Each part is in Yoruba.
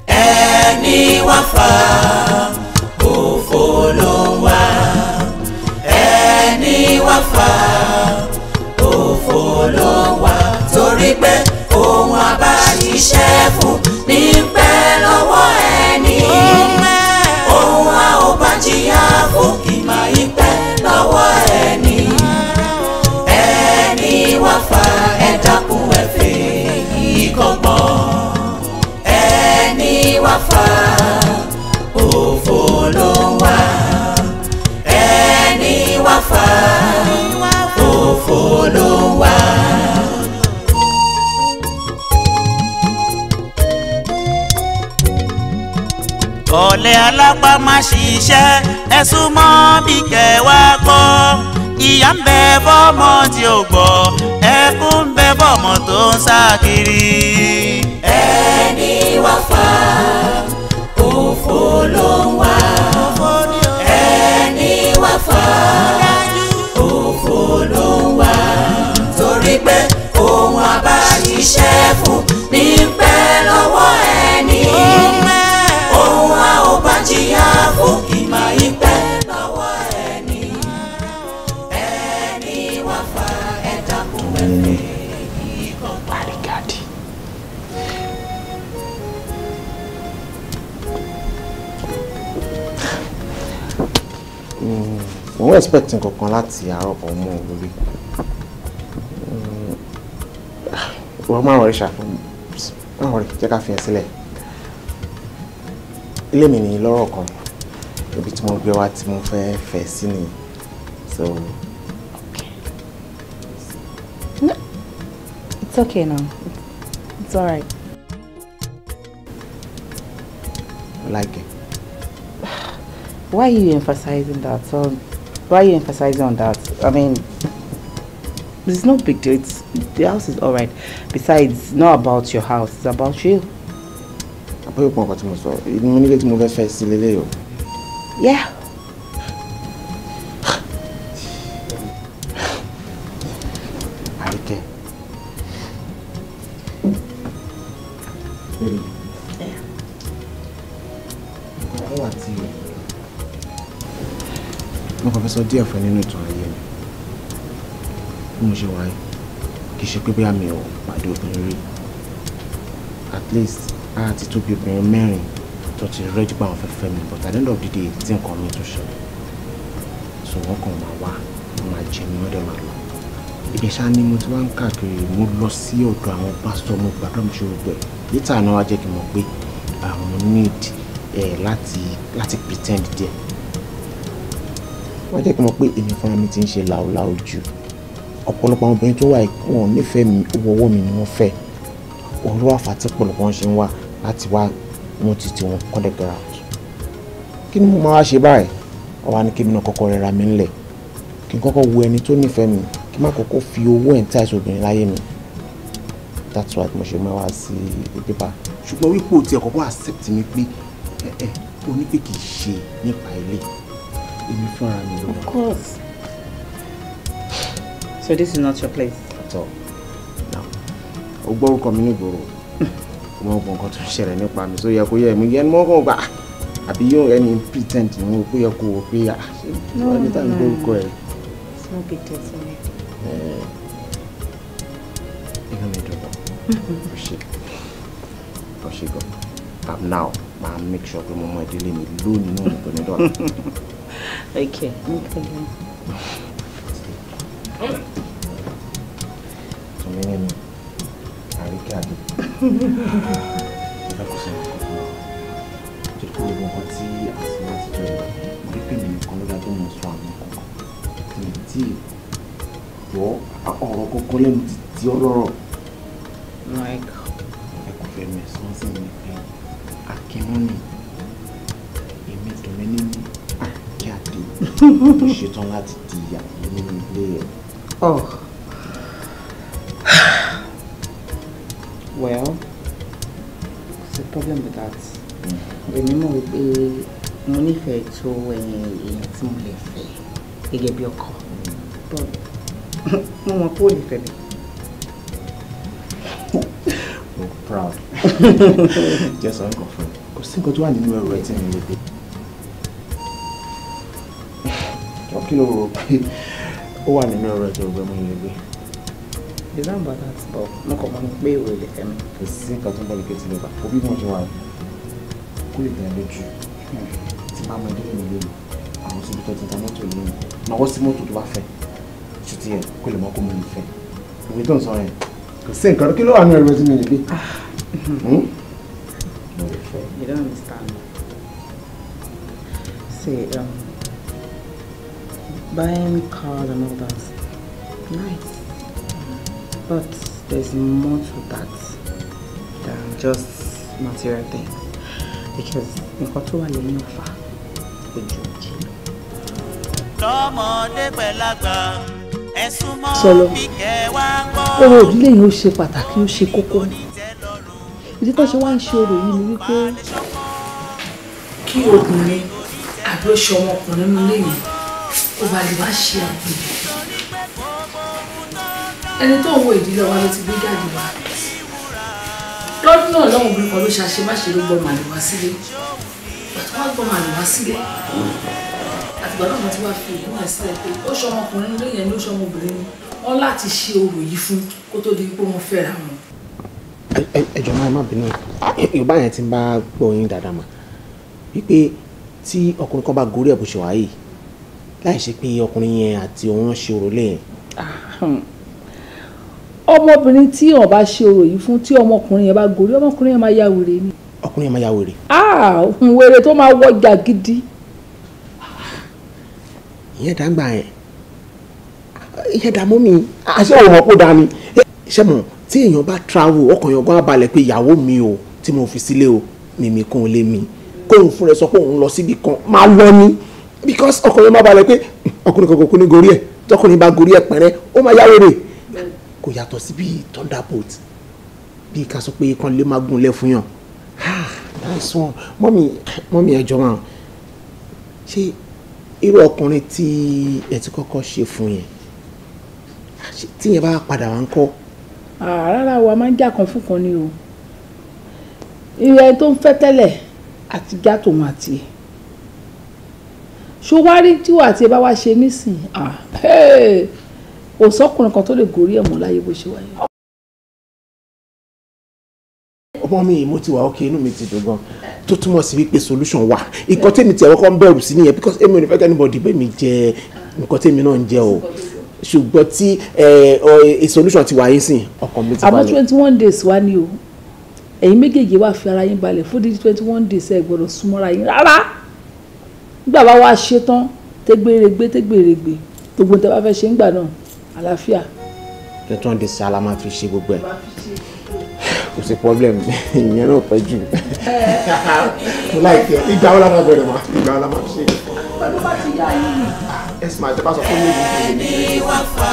Ẹni wá fà òfò ló ń wá. Ẹni wá fà òfò ló ń wá. Torí pé ohun àbáṣiṣẹ́ fún ní pẹ́ lọ́wọ́ ẹni. Ohun a ò bá jìyà fún kì máa ń pẹ́ lọ́wọ́ ẹni. Ẹni wá fà ẹ dákun ẹ fèyí kọ́gbọ́n. Ẹni wá fà òfò ló ń wá. Ẹni wá fà òfò ló ń wá. Ọ̀lẹ alápá má ṣiṣẹ́ ẹ súnmọ́ bí kẹwàá gbọ́. Ìyà ń bẹ fọ́mọ tí ò gbọ́, ẹkún ń bẹ fọ́mọ tó ń sá kiri. Ẹni wá fà òfò ló ń wá. Ẹni wá fà òfò ló ń wá. Torí pé ohun àbáṣiṣẹ́ fún ní pẹ́ lọ́wọ́ ẹni. Ohun a ò bá jìyà fún kì máa ń pẹ́ lọ́wọ́ ẹni. Ẹni wá fà ẹ dákun ẹ fèyí kọ́gbọ́n. Barigadi. Mo ń expect nǹkan kan láti àárọ̀ kan mọ́ lórí. Wọ́n máa wọrí ṣá, máa wọrí, jẹ́ ká fi yẹn sílẹ̀. Ilé mi nìyí lọ́rọ̀ kan, ibi tí mo gbé wá tí mo fẹ́ fẹ́ sí nìyí. So. No, it's okay now. It's all right. I like it. Why are you emphasizing that? Why are you emphasizing on that? I mean, it's no big deal. The house is all right. Besides, it's not about your house. It's about you. Àbúrò pọ̀ nǹkan tí mo sọ, mo nílé tí mo fẹ́ fẹ́ sí lélẹ̀ o. Yeah. Àríkẹ́. Baby. Yeah. Nǹkan kan wà tí mo kàn fẹ́ sọ díẹ̀ fún ẹ nínú ìtàn ayé mi. Bí mo ṣe wà yìí, kì í ṣe pé bóyá mi ò pàdé obìnrin rí. At least, a ti tó bí obìnrin mẹ́rin tó ti rẹ́jú pé àwọn fẹ́ fẹ́ mi, but at the end of the day, tí nǹkan mi tún ṣẹlẹ̀. So wọ́n kàn máa wá, wọ́n máa jẹ mi, wọ́n dẹ̀ máa lọ. Ibẹ̀ ṣá ni mo ti wá ń káàkiri, mo lọ sí ọ̀dọ̀ àwọn pásítọ̀, mo gbàdúrà, mo ṣe gbogbo ẹ̀. Later náà wá jẹ́ kí n mọ̀ pé àwọn need láti pretend díẹ̀. Wọ́n jẹ́ kí n mọ̀ pé èmi fúnra mi ti ń ṣe làwùlàwù jù. Ọ̀pọ̀lọpọ̀ àwọn obìnrin tó wà yìí, wọn ò nífẹ̀ẹ́ mi, owó ọwọ́ mi ni wọ́n fẹ́. Òun ló wà fà tí ọ̀pọ̀lọpọ̀ wọn ṣe ń wá láti wá mú títí wọn kọ́ dẹ̀ get out. Kí ni mo máa wá ṣe báyìí? Ó wá ní kí èmi náà kọ́kọ́ rẹra mi ńlẹ̀. Kí n kọ́kọ́ wo ẹni tó nífẹ̀ẹ́ mi, kí n má kọ́kọ́ fi owó entice obìnrin láyé mi. That's why mo ṣe mú ẹ wá sí ibi bá. Ṣùgbọ́n wípé o ti ẹ̀ kọ́kọ́ accept mi pé o ní pé kì í ṣe nípa ilé. Èmi fúnra mi ló wà. Of course. So this is not your place? At all. No. O gbọ́ orúkọ mi nígboro. O mọ gbogbo nǹkan tó ń ṣẹlẹ̀ nípa mi, so yẹ kó yẹ mi yẹn mọ́ kàn gbà. Àbí yóò ẹni pretend ni mo kó yẹ kó wò pé ṣé ẹni tá à ń gbọ́ orúkọ ẹ̀. It's no big deal to me. Inú mi dùn gan. O ṣe. O ṣe gan. Now, màá make sure pé mo mọ ìdílé mi lónìí náà ní kò ní dọ̀la. Okay, no problem. Tùmí nínú Àríkẹ́ Adé. Mo fẹ́ kó sọ nǹkan fún ọ. Torí pé gbogbo nǹkan tí a sọ láti jọ ìgbà, mo rí pé èmi nìkan ló dá tó mọ̀ sọ àwọn nǹkan kan. Tí mi tí gbọ́ ọ̀rọ̀ kọ́kọ́ lẹ́nu ti di ọlọ́rọ̀. Like? Mo fẹ́ kó fẹ́ mi sọ sí mi pé Akínwùmí, èmi Tùmí nínú Àríkẹ́ Adé. Mo ṣetán láti di ìyàwó nínú ilé ẹ̀. Oh. Well, what's the problem with that? Èmi mọ̀ wípé mo nífẹ̀ẹ́ tó ẹ̀yìn èèyàn tí mo lè fẹ́ gẹ́gẹ́ bí ọkọ. But mo mọ̀ pé ó lè fẹ́ mi. Proud. Just one confirm. Kò sí nǹkan tó wà nínú ẹrù ẹ tí mi lè dé. Jọ kí ló rò pé ó wà nínú ẹrù ẹ tó rò pé mo lè gbé? It's not about that, but mo kàn mọ̀ pé ìwé lè fẹ́ mi. Kò sí nǹkan tó ń bọ̀ lókè tí lè bà. Òbí mo ṣe wà kó lè tẹ̀ lójú. Tí máa mọ ìdílé mi lónìí, àwọn síbi tó ti ta mọ́tò lónìí. Nàwọ́ sí mọ́tò tó bá fẹ́. Ṣùtì ẹ̀ kó lè mọ́ kó mo lè fẹ́. Ìwé tó ń sọ yẹn. Kò sí nǹkan kí ló wà nínú ẹrù ẹ tí mi lè gbé? You don't understand. See, buying cars and all that, nice. But there's more to that than just material things. Because nǹkan tó wà lẹ́yìn ọ̀fà ojú ojú. Tọmọdé pẹ̀lágbà ẹ súnmọ́ bí kẹwàá gbọ́. Ọ̀rọ̀ ìdílé yìí ó ṣe pàtàkì, ó ṣe kókó. Ìdí tó ṣe wá ń ṣe orò yìí ni wípé kí obìnrin àbí oṣù ọmọkùnrin nínú ilé yìí kó ba lè wá ṣe àgbèrè. Ẹni tó ń wo ìdílé wa ló ti gbé jáde wá. Lọ́dún náà lọ́wọ́ obìnrin kan ló ṣàṣe má ṣe ló gbọ́ màlè wá sílé. Bàtú wá gbọ́ màlè wá sílé. Àtìgbà náà wọ́n ti wá fi ìlú ẹ̀ sílẹ̀ pé oṣù ọmọkùnrin nínú ilé yẹn ní oṣù ọmọbìnrin ni wọ́n láti ṣe orò yìí fún kó tó di pé wọ́n fẹ́ra wọn. Ẹ jọ̀ọ́ máa má bínú, Yorùbá yẹn ti ń bá gbọ́ yín dáadáa mà wípé tí ọkùnrin kan bá gorí ẹ̀ bó ṣe wà yìí láì ṣe pé ọkùnrin yẹn àti òun ṣe orò lé yẹn. Ọmọbìnrin tí ó bá ṣe orò yìí fún tí ọmọkùnrin yẹn bá gorí ọmọkùnrin yẹn máa ya wèrè ni. Ọkùnrin yẹn máa ya wèrè. Wèrè tó máa wọjà gidi. Ìyẹn dàgbà yẹn, ìyẹn dààmú mi, àṣẹ òun mọ̀ kó dá mi. Ṣé mo tí èèyàn bá travel ọkàn yẹn gan á balẹ̀ pé ìyàwó mi o tí mo fi sílé o mímí kóun lé mi kóun fúnra ẹ sọ pé òun lọ síbi kan máa lọ ni because ọkàn yẹn má balẹ̀ pé ọkùnrin kankan kò ní gorí ẹ̀ tọkùnrin bá gorí ẹ̀ pẹ̀rẹ́ ó máa yáwó rè kò yàtọ̀ sí bíi thunderbolt bíi ká sọ pé kan lè má gùn lẹ̀ fún yàn. Nice one. Mọ́mí ẹ jọ̀ọ́ máa ṣé irú ọkùnrin tí ẹ ti kọ́kọ́ ṣe fún yẹn tí yẹn bá padà wá ń kọ́? Rárá wa máa ń jà kan fún kan ni o. Ìrẹ́ tó ń fẹ́ tẹ́lẹ̀ àti já tòun àti ẹ̀ ṣó wá rí tíwọ́ àti ẹ bá wá ṣe nísìn, kò sọ́kùnrin kan tó lè gorí ẹ̀ mọ́ láyé bó ṣe wáyé. Ọmọ mi mo ti wà ókè, inú mi ti dùn gan tó túmọ̀ sí wípé solution wà. Nǹkan tèmi tí ẹ̀wọ́n kan ń bẹ̀rù sí nìyẹn because èmi ò ní fẹ́ kí anybody bẹ́ẹ̀ mi jẹ nǹkan tèmi náà ń jẹ o, ṣùgbọ́n tí solution ti wà yín sìn ọkàn mi ti balẹ̀. Àmọ́ 21 days wá ní o, ẹ̀yin méjèèjì wá fi ara yín balẹ̀ fún dídí 21 days, ẹ gbọ́dọ̀ súnmọ́ra yín rárá. Nígbà bá wá ṣe tán tẹ́gbèrègbè tẹ́gbèrègbè gbogbo tẹ́ bá fẹ́ ṣe ńgbà náà àlàáfíà. 21 days ala máa fi ṣe gbogbo ẹ̀, kò sí problem, ìyẹn náà pẹ́ jù. Mo láìpẹ́ ìgbà wo la máa bẹ̀rẹ̀ mọ́, ìgbà wo la máa ṣe? Pẹ̀lú bá ti yá yín ni. Ẹ sì máa tẹ bá sọ fún mi Ẹni wá fà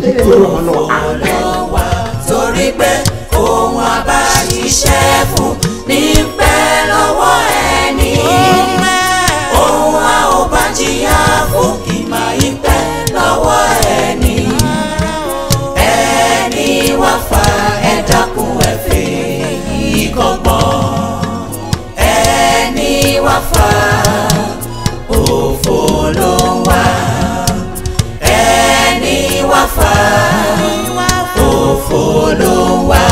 ní wá torí pé ohun abáṣiṣẹ́ fún ní pẹ́ lọ́wọ́ ẹni. Ohun a ò bá jìyà fún kì máa ń pẹ́ lọ́wọ́ ẹni. Ẹni wá fà ẹ dákun ẹ fèyí kọ́gbọ́n. Ẹni wá fà òfò ló ń wá. Ẹni wá fà òfò ló ń wá.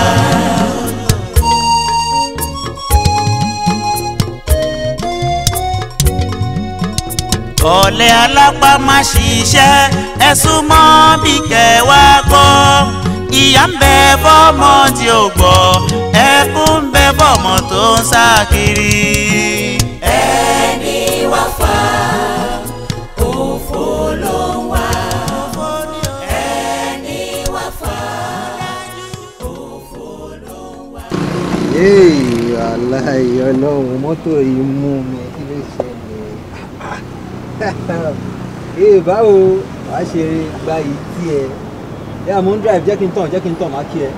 Ọ̀lẹ alápá má ṣiṣẹ́ ẹ súnmọ́ bí kẹwàá gbọ́. Ìyà ń bẹ fọ́mọ tí ò gbọ́, ẹkún ń bẹ fọ́mọ tó ń sá kiri. Ẹni wá fà òfò ló ń wá. Ẹni wá fà òfò ló ń wá. Ee, aláì Ọlọ́run, mọ́tò yìí mú mi, kí ló ṣẹlẹ̀? Ee, báwo wàá ṣe gba yìí tí ẹ? Yà mo ń drive, jẹ́ kí n tàn, jẹ́ kí n tàn, má kí ẹ.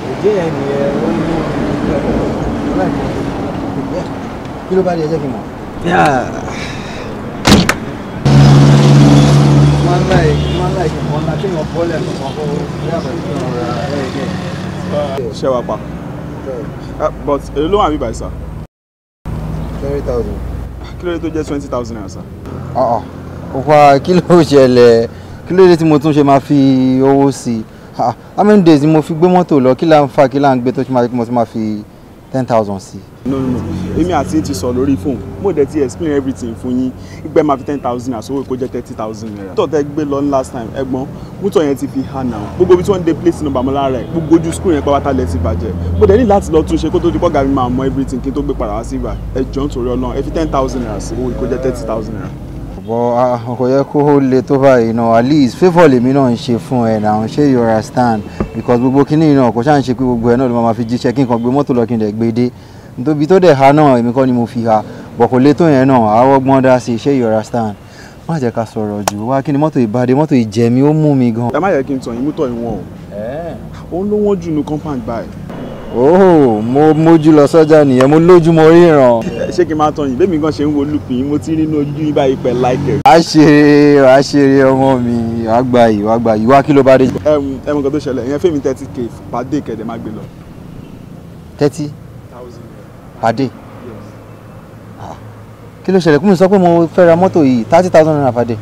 Òjé yẹn nìyẹn, ó mú mi. Kí ló bá dé, jẹ́ kí n mọ̀? Máa ń láì nǹkan ńlá kéèyàn bọ́lẹ̀ nǹkan kó yàtọ̀ sí ọ̀rọ̀ ẹ̀ẹ́dẹ̀. Ṣé wàá pa? But èló ló wà níbí báyìí sir? 20,000. Kí ló dé tó jẹ́ 20,000 naira sir? Wá, kí ló ṣẹlẹ̀? Kí ló dé tí mo tún ṣe máa fi owó sí i? How many days ni mo fi gbé mọ́tò lọ? Kí là ń fa, kí là ń gbé tó ṣe máa mo tún máa fi 10,000 sí i? No, no, no. Èmi àti yín ti sọ lórí fóònù. Mo dẹ̀ ti explain everything fún yín. Ìgbẹ́ máa fi 10,000 naira sówó kó jẹ́ 30,000 naira. Tó tẹ́ gbé lọ last time, ẹ̀gbọ́n, mọ́tò yẹn ti fi hàn náà. Gbogbo ibi tí wọ́n ń dé plate number mọ́ lára ẹ̀, gbogbo ojú screen yẹn pátá lẹ ti bàjẹ́. Mo dẹ̀ ní láti lọ túnṣe kó tó di pọ́gà mi máa mọ everything kí n tó gbé padà wá sí ibà. Ẹ jọ̀ọ́ nítorí Ọlọ́run, ẹ fi 10,000 naira sí owó kó jẹ́ 30,000 naira. Bọ́ kò yẹ kó le tó báyìí náà. At least favour lèmi náà ń ṣe fún ẹ náà, ṣé you understand? Because gbogbo kinní náà kò ṣáà ń ṣe pé gbogbo ẹ náà ló máa fi jíṣẹ́ kí n kàn gbé mọ́tò lọ kí n dẹ̀ gbé dé. Nítorí tó dẹ̀ ha náà èmi kọ́ ni mo fi ha, bọ̀ kò le tó yẹn náà, àwọ̀ gbọ́n dá sí, ṣé you understand? Má jẹ́ ká sọ̀rọ̀ jù wá, kí ni mọ́tò ìbàdí, mọ́tò ìjẹ̀mí ó mú mi gan. Ẹ má yẹ kí n tàn yín, mọ́tò ìwọ̀n o. Òun ló wọ́n jù ní compound báyìí. Oh, mo mójú lọ sọ́jà nìyẹn, mo lójú mo ríran. Ṣé kí n máa tàn yín? Bẹ́ẹ̀ mi gan ṣe ń wo lùpì yín, mo ti rí inú ojú yín báyìí pẹ̀ láìkẹ̀. A ṣeré ọmọ mi, wàá gba yìí, wàá gba yìí, wá kí ló bá dé. Ẹ mọ nǹkan tó ṣẹlẹ̀, ìyẹn fẹ́mi 30k pàdé kẹ̀dẹ̀ máa gbé lọ. 30,000 pàdé? Kí ló ṣẹlẹ̀? Kúmi sọ pé mo fẹ́ ra mọ́tò yìí 30,000 naira pàdé.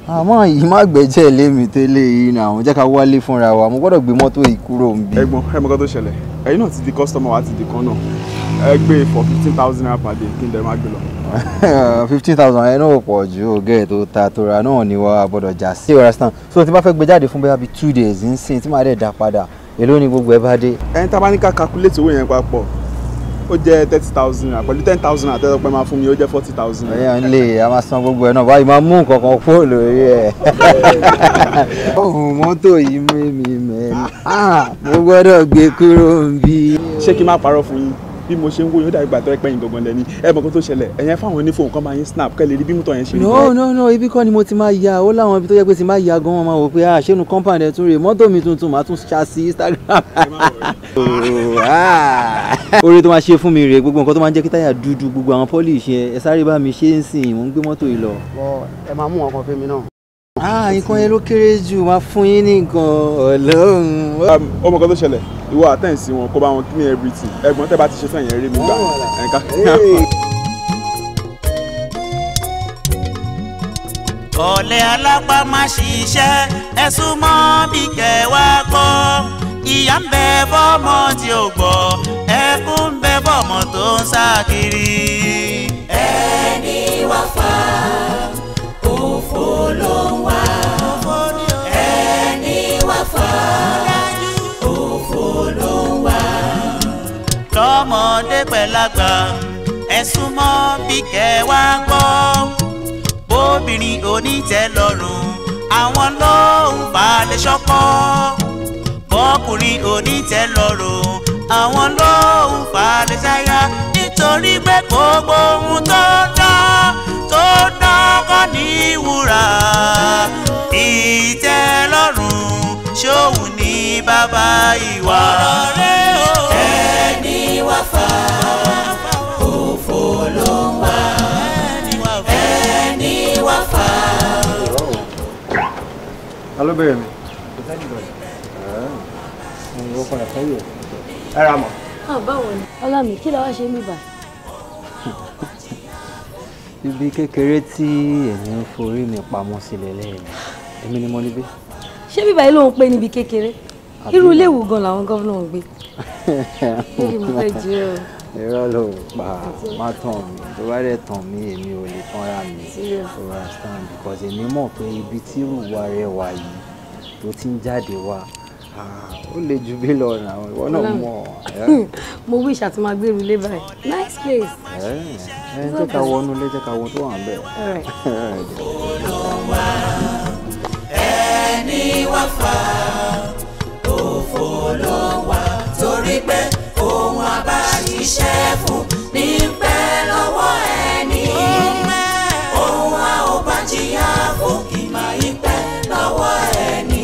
Àmọ́ yìí má gbẹ́jẹ̀ lémi tẹ́lẹ̀ yìí náà, jẹ́ ká wálé fúnra wa, mo gbọ́dọ̀ gbé mọ́tò yìí kúrò níbí. Ẹ̀gbọ́n, ẹ mọ nǹkan tó ṣẹlẹ̀, ẹ̀yin náà ti di customer wa ti di kan náà, ẹ gbé for 15,000 naira per day kí n dẹ̀ máa gbé lọ. 15,000 ẹ náà pọ̀ ju ògẹ́ tó ta tora náà ni wàá gbọ́dọ̀ já sí. So tí bá fẹ́ gbé jáde fún bóyá bíi 2 days nsìn tí màá dẹ̀ dá padà, èló ni gbogbo ẹ bá dé? Ẹni tá a bá ní ká calculate owó yẹn papọ̀, ó jẹ́ 30,000 naira pẹ̀lú 10,000 naira tẹ́lẹ̀ pé máa fún mi, ó jẹ́ 40,000 naira. Ẹ̀yàn lè a máa san gbogbo ẹ̀ náà báyìí, máa mú nǹkan kan kúrò lórí ẹ̀. Ohun mọ́tò yìí mímí mẹ́rin, mo gbọ́dọ̀ gbé kúrò níbí. Ṣé kí n má parọ́ fún yín? Bí mo ṣe ń wo yín ó dàbí gbàtọ́ ẹ̀pẹ́ yín gangan lẹ́ni. Ẹ mọ̀ kó tó ṣẹlẹ̀, ẹ̀yẹn fáwọn onífóònù kan máa yín snap kẹ́ lè rí bí mọ́tò yẹn ṣe rí. No no no, ibi kọ́ ni mo ti máa ya, ó láwọn ibi tó yẹ pé ti máa ya gan-an máa wò pé ṣé inú compound ẹ̀ tún rè, mọ́tò mi tuntun màá tún ṣá sí Instagram. Oore tó máa ṣe fún mi rèé, gbogbo nǹkan tó máa ń jẹ́ kí táyà dúdú, gbogbo àwọn polish yẹn, ẹ sáré bá mi ṣe ń sìn, mò ń gbé mọ́tò yìí lọ. Ẹ máa mú ọkọ̀ fún mi náà. Nǹkan yẹn ló kéré jù, máa fún yín ní nǹkan Ọlọ́run. Ọmọ kan tó ṣẹlẹ̀, ìwọ àtẹ̀sí wọn kó bá wọn clean everything. Ẹ̀gbọ́n tẹ́ bá ti ṣe sàn yẹn rí mi gbà. Ẹ̀ka. Ọ̀lẹ alápá má ṣiṣẹ́, ẹ súnmọ́ bí kẹwàá gbọ́. Ìyà ń bẹ fọ́mọ tí ò gbọ́, ẹkún ń bẹ fọ́mọ tó ń sá kiri. Ẹni wá fà òfò ló ń wá. Ẹni wá fà òfò ló ń wá. Lọ́mọdé pẹ̀lágbà, ẹ súnmọ́ bí kẹwàá gbọ́. Bóbìnrin onítẹ̀lọ́rùn, àwọn ló ń falẹ̀ ṣọ́kọ́. Bọ́kùnrin onítẹ̀lọ́rùn, àwọn ló ń falẹ̀ ṣáyà. Nítorí pé gbogbo ohun tó dán kọ́ ní wúrà. Ìtẹ́lọ́rùn ṣóhun ní bàbá ìwà. Ẹni wá fà òfò ló ń wá. Ẹni wá fà. Ta ló bẹ̀rẹ̀ mi? Ẹ ra mọ̀. Báwo ni? Ọlámi, kí la wá ṣe mí báyìí? Ibi kékeré tí èmi ń forí mi pamọ́ sílẹ̀ lẹ́yìn, èmi ni mo níbí. Ṣé bíbá yìí ló ń pè níbi kékeré? Irú ilé ìwò gan làwọn gómìnà ń gbé. Kí mo fẹ́ jẹ́ o. Irọ́ ló pa, má tàn mí, tó bá dẹ̀ tàn mí èmi ò lè tanra mi. Understand? Because èmi mọ̀ pé ibi tí ìwà rẹ̀ wà yìí tó ti ń jáde wá, ó lè ju bí lọ náà, ìwọ náà mọ̀. Mo wish àti máa gbé irú ilé báyìí. Nice place. Ẹ jẹ́ ká wọnú ilé, jẹ́ ká wọ tó wà níbẹ̀. Ẹni wá fà òfò ló wà, torí pé ohun àbáṣiṣẹ́ fún ní pẹ́ lọ́wọ́ ẹni. Ohun a ò bá jìyà fún kì máa ń pẹ́ lọ́wọ́ ẹni.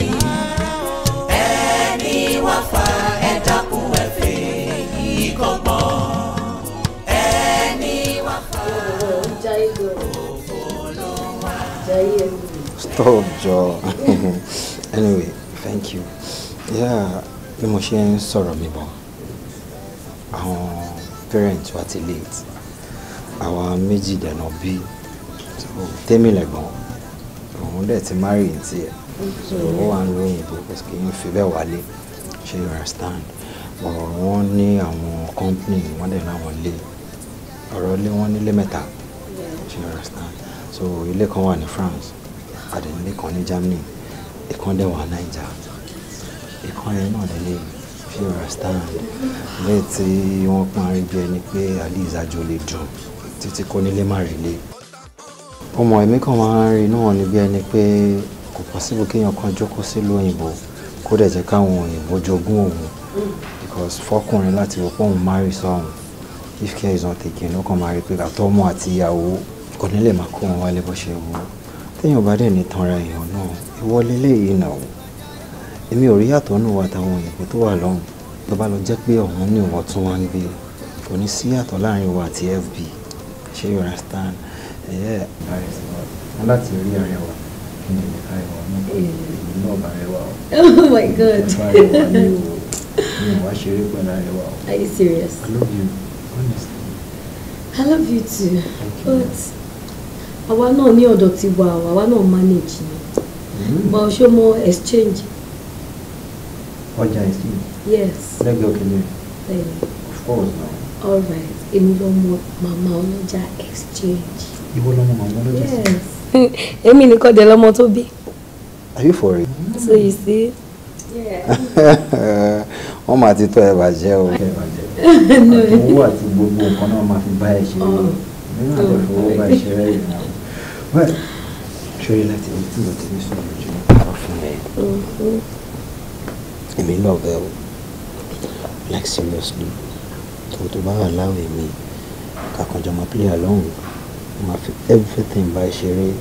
Ẹni wá fà ẹ dákun ẹ fèyí kọ́gbọ́n. Ẹni wá fà òfò ló wà. Stop, Joe. Anyway, thank you. Yeah, Bí mo ṣe ń sọ̀rọ̀ mi bọ̀, àwọn parents wa ti late, àwa méjì dẹ̀nà bí. So tèmi lẹ̀gbọ́n, òun dẹ̀ ti marry ní tiẹ̀, so ó wà ń lo òyìnbó, kò sì kí n fi bẹ́ẹ̀ wálé, ṣé you understand? But wọ́n ní àwọn company, wọ́n dẹ̀ láwọn ilé, ọ̀rọ̀ ilé, wọ́n nílé mẹ́ta, ṣé you understand? So ilé kan wà ní France, àdé ilé kan ní Germany, ìkan dẹ̀ wà Naija, ìkan yẹn náà lélẹ̀, ṣé you understand? Ilé tí wọ́n pọ́n rí bí ẹni pé alizajo lè dùn títí kó nílé má rí lé. Ọmọ ẹ̀mí kan máa ń rí náà ni bí ẹni pé kò possible kéèyàn kan jókòó sílùú òyìnbó kó dẹ̀ jẹ́ káwọn òyìnbó jogún òun, because fọkùnrin láti wò pé òun marry sọ́hun, if care is not taken, ó kàn máa rí pé àtọmọ àti ìyàwó kò ní lè máa kó wọn wálé bó ṣe wù ú. Téèyàn bá dẹ̀ ní tanra èèyàn náà, ìwọlé léyìí náà, èmi ò rí yàtọ̀ nù wa àtàwọn òyìnbó tó wà lọ́hùn. Tó bá lọ jẹ́ pé ọ̀hún ní ìwọ tún wá ń gbé, kò ní sí yàtọ̀ láàrin wa àti FB, ṣé you understand? Ẹ̀yẹ́ wọn láti rí arẹwà kí ni arẹwà náà, èmi náà bá arẹwà o. Oh my God. Arẹwà ni o, mi ò wá ṣeré pẹ̀lú arẹwà o. Are you serious? I love you, honestly. I love you too. But àwa náà ní ọ̀dọ̀ ti wà o, àwa náà manage ni. But ṣé mo exchange? Ọjà exchange? Yes. Lẹ́gbẹ̀ẹ́ òkè ni. Bẹ́ẹ̀ni. Of course now. All right. Èmi lọ́mọ màmá ọlọ́jà exchange. Ìwọ lọ́mọ màmá ọlọ́jà? Yes. Èmi nìkan dẹ̀ lọ́mọ tó bí. Are you for real? So you see? Yeah. Wọ́n máa ti tọ́ ẹ bàjẹ́ o. Owó àti gbogbo nǹkan náà máa fi bá ẹ ṣeré. Nínú àti fowó bá ẹ ṣeré yìí náà. Well, ṣorí láti ibi tí mo ti ní sọ̀rọ̀ jù lọ fún ẹ. Èmi love ẹ o. Like seriously. Tó bá wà láwẹ̀ mi, kàkànjọ máa play along. Máa fi everything bá ẹ ṣeré.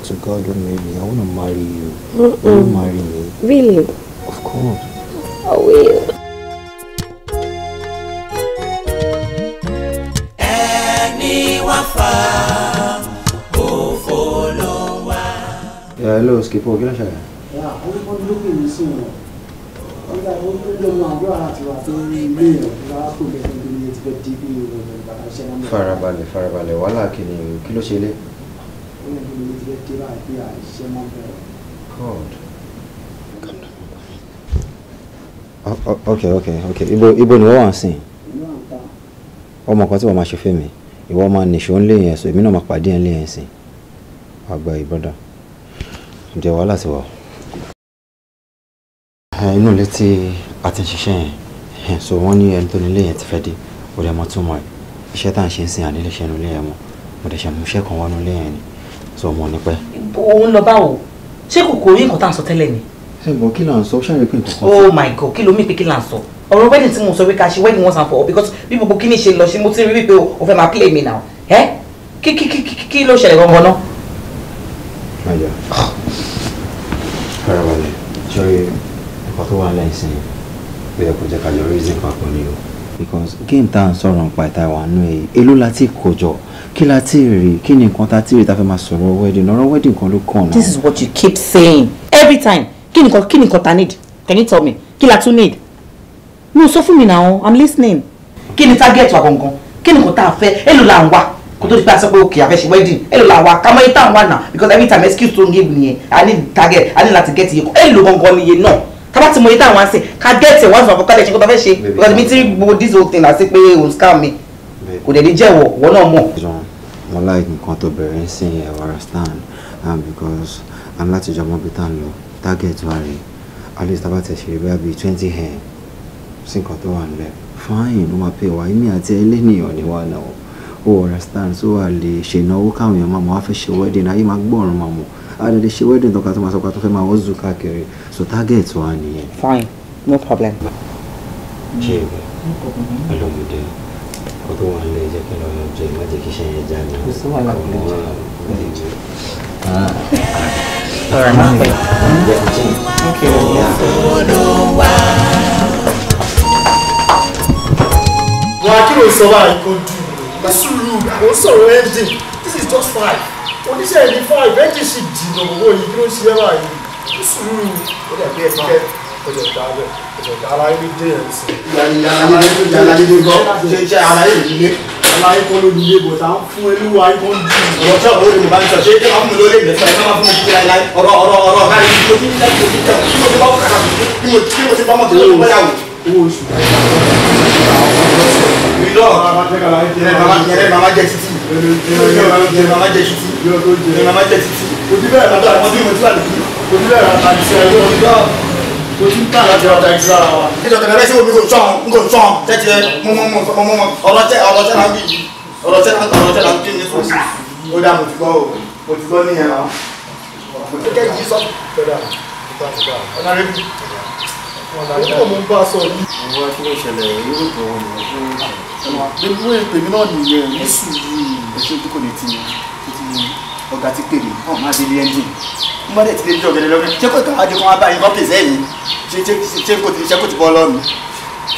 To God who made me, I wanna marry you. Will you marry me? Really? Of course. I will. Ẹni wá fà òfò ló wà. Yeah, hello, Skippo, kí ló ṣẹlẹ̀? Yeah, wọ́n ló pè mí sí wọn. Wọ́n gbà wọ́n ló mọ àdúrà láti wà tó ní ilé yẹn lára kò lè fi ilé ti fẹ́ di bí ìròyìn ìgbàlá iṣẹ́ wọn. Farabalẹ̀, farabalẹ̀, wàhálà kìíní, kí ló ṣe lé? Ó lè fi ilé ti fẹ́ dé báyìí pé àìṣe mọ́ bẹ̀rẹ̀. God. Okay. Ibo ni wọ́n wà ń sìn? Ọmọ kan tí wọ́n máa ṣe fẹ́ mi, ìwọ máa nìṣó ń lé yẹn, so èmi náà máa pàdé ẹ̀ ń lé yẹn sìn. Àgbà ìbrọ́dà. Ǹjẹ́ wàhálà ti wà? Inú ilé tí a ti ń ṣiṣẹ́ yẹn, so wọ́n ní ẹni tó nílé yẹn ti fẹ́ dé, ó dẹ̀ mọ́ túmọ̀ ẹ̀. Iṣẹ́ tá à ń ṣe ń sìn ànílé ṣe inú ilé yẹn mọ́. Mo dẹ̀ ṣe mú iṣẹ́ kan wọnú ilé yẹn ni, so mo ní pẹ́. Òun lọ báwo? Ṣé kò kò rí nǹkan tá à ń sọ tẹ́lẹ̀ ni? Ẹ̀gbọ́n, kí là ń sọ? Ṣáà rí pé nǹkan kan. Oh my God, kí ló mí pé kí là ń sọ? Ọ̀rọ̀ wedding tí mo sọ pé ká ṣe wedding once and for all, because bí gbogbo kíní ṣe lọ ṣe mo ti rí wípé o fẹ́ máa play me now. Ẹ́ kí kí kí kí ló ṣẹlẹ̀ gangan náà? Máyà, farabalẹ̀, sọ́rí nǹkan tó wà lẹ́yìn sí i, ó yẹ kó jẹ́ ká jọ reason papọ̀ ni o. Because game tá à ń sọ̀rọ̀ nípa ìta ìwà nù èyí, èló la ti kó jọ, kí la ti rí, kí ni nǹkan tá ti rí tá fẹ́ máa sọ̀rọ̀ wedding, ọ̀rọ̀ wedding kan ló kàn náà. This is what you keep saying every time. Kí ni nǹkan ta need? Can you tell me? Kí la tún need? No, sọ fún mi now, I'm listening. Kí ni target wa gangan? Kí ni nǹkan tá a fẹ́? Èló la ń wá? Kó tó di pé a sọ pé okay, a fẹ́ ṣe wedding. Èló la ń wá? Ká mọ iye tá à ń wá now, because every time excuse tó ń give nìyẹn. I need target, I need láti get iye kan. Èló gangan ni iye náà? Tá bá ti mọ iye tá à ń wá sí, ká get it once and for all, ká lè ṣe nǹkan tó fẹ́ ṣe. Because mi ti rí gbogbo this whole thing àti pé òun scam mi. Kò dẹ̀ ní jẹ́wọ̀, ìwọ náà mọ̀. Mo like nǹkan tó bẹ̀rẹ̀ ń sìn ẹ̀, understand, because I'm láti jọ mọ́ bí tá à ń lọ. Target wa rèé, at least tá bá tẹ̀ ṣe bóyá bíi 20M sí nǹkan tó wà nílẹ̀, fine, ó máa pay wa. Èmi àti ẹlẹ́nìyàn ni wà náà, ó understand? So a lè ṣe ìnáwó káwọn èèyàn máa mọ̀ wá fẹ́ ṣe wedding, ayé máa gbọ́ràn máa mọ̀. A lè ṣe wedding tó ká tó máa sọ pé a tó fẹ́ máa wọ́n zù káàkiri, so target wa nìyẹn. Fine, no problem. Ṣé ìwé ọlọ́mọdé kó tó wà nílẹ̀, jẹ́ kí n lọ yanjú ẹ̀, má jẹ́ kí iṣẹ́ yẹn já mi. Kò sí wàhálà, kò lè jẹ́. All right, okay. Olúwa. Wà á kí ló sọ báyìí? Kò dùn ní sùúrù, kò sọ̀rọ̀ engine. This is just five. Oníṣẹ́ ìní five, engine sì jìnnà owó yìí. Kí ló ń ṣe báyìí? Ní sùúrù, ó dàbí ẹ ti fẹ́. Ọjọ́ ìdálẹ̀ ọjọ́ ìdálẹ̀ ayé dé ẹ̀ sí. Ìyàlá yé gbọ́ ṣe àlàyé ìdílé. Aláyé kan ló nílé bọ̀ tá ń fún ẹlúwa ayé kan dùn. Ọ̀rọ̀ tí ọ̀rọ̀ olè bá ń sọ ṣé ṣé máa fún mi lórí ìgbésẹ̀ ẹ máa fún mi títí láíláí ọ̀rọ̀ ọ̀rọ̀ ọ̀rọ̀ ọ̀gá mi tí mo ti ń tẹ́ tí mo ti bá wọ́n kàkà tí mo ti bá mọ̀ tí mo ti bá yàwó. Owó oṣù. Ìlọ ìrẹ́ màmá jẹ títì. Ìrẹ́ màmá jẹ títì. Ìrẹ́ màmá jẹ títì. Òbí bẹ́ẹ̀ látọ̀ àwọn tí mo ti wà lójú. Òbí bẹ́ẹ̀ látọ̀ àti ẹgbẹ́ tó ti ń tà láti ọjà ìsira wa. Nítorí ọ̀tẹ̀ bẹ́ẹ̀ sí omi kò sọ̀n n kò sọ̀n tẹ́tí ẹ mú mú mú mú mú ọ̀rọ̀ tẹ́ náà ń bí ọ̀rọ̀ tẹ́ náà ń bí ní sùn. Ó dà mo ti gbọ́ o mo ti gbọ́ nìyẹn o. Mo ti kẹ́ yìí sọ. Ọ̀nà rẹ̀ bí. Ọ̀nà mo ń bá a sọ yìí. Àwọn kí ló ṣẹlẹ̀ yóò tó wọn nìyẹn. Bébí wọ́n pè mí náà nìyẹn ní sùúrù. Ẹ ṣe ojú kò ní ti ọ̀gá ti pè mí ọ̀ máa délé ẹ́ńjìn. Mo bá dẹ̀ ti lé jọ gẹ́gẹ́ lọ́gbẹ́. Ṣé kò tàn ájú kan wá báyìí kọ́ pèsè ẹ̀yìn? Ṣé kò ti ṣe kò ti bọ́ lọ́nu?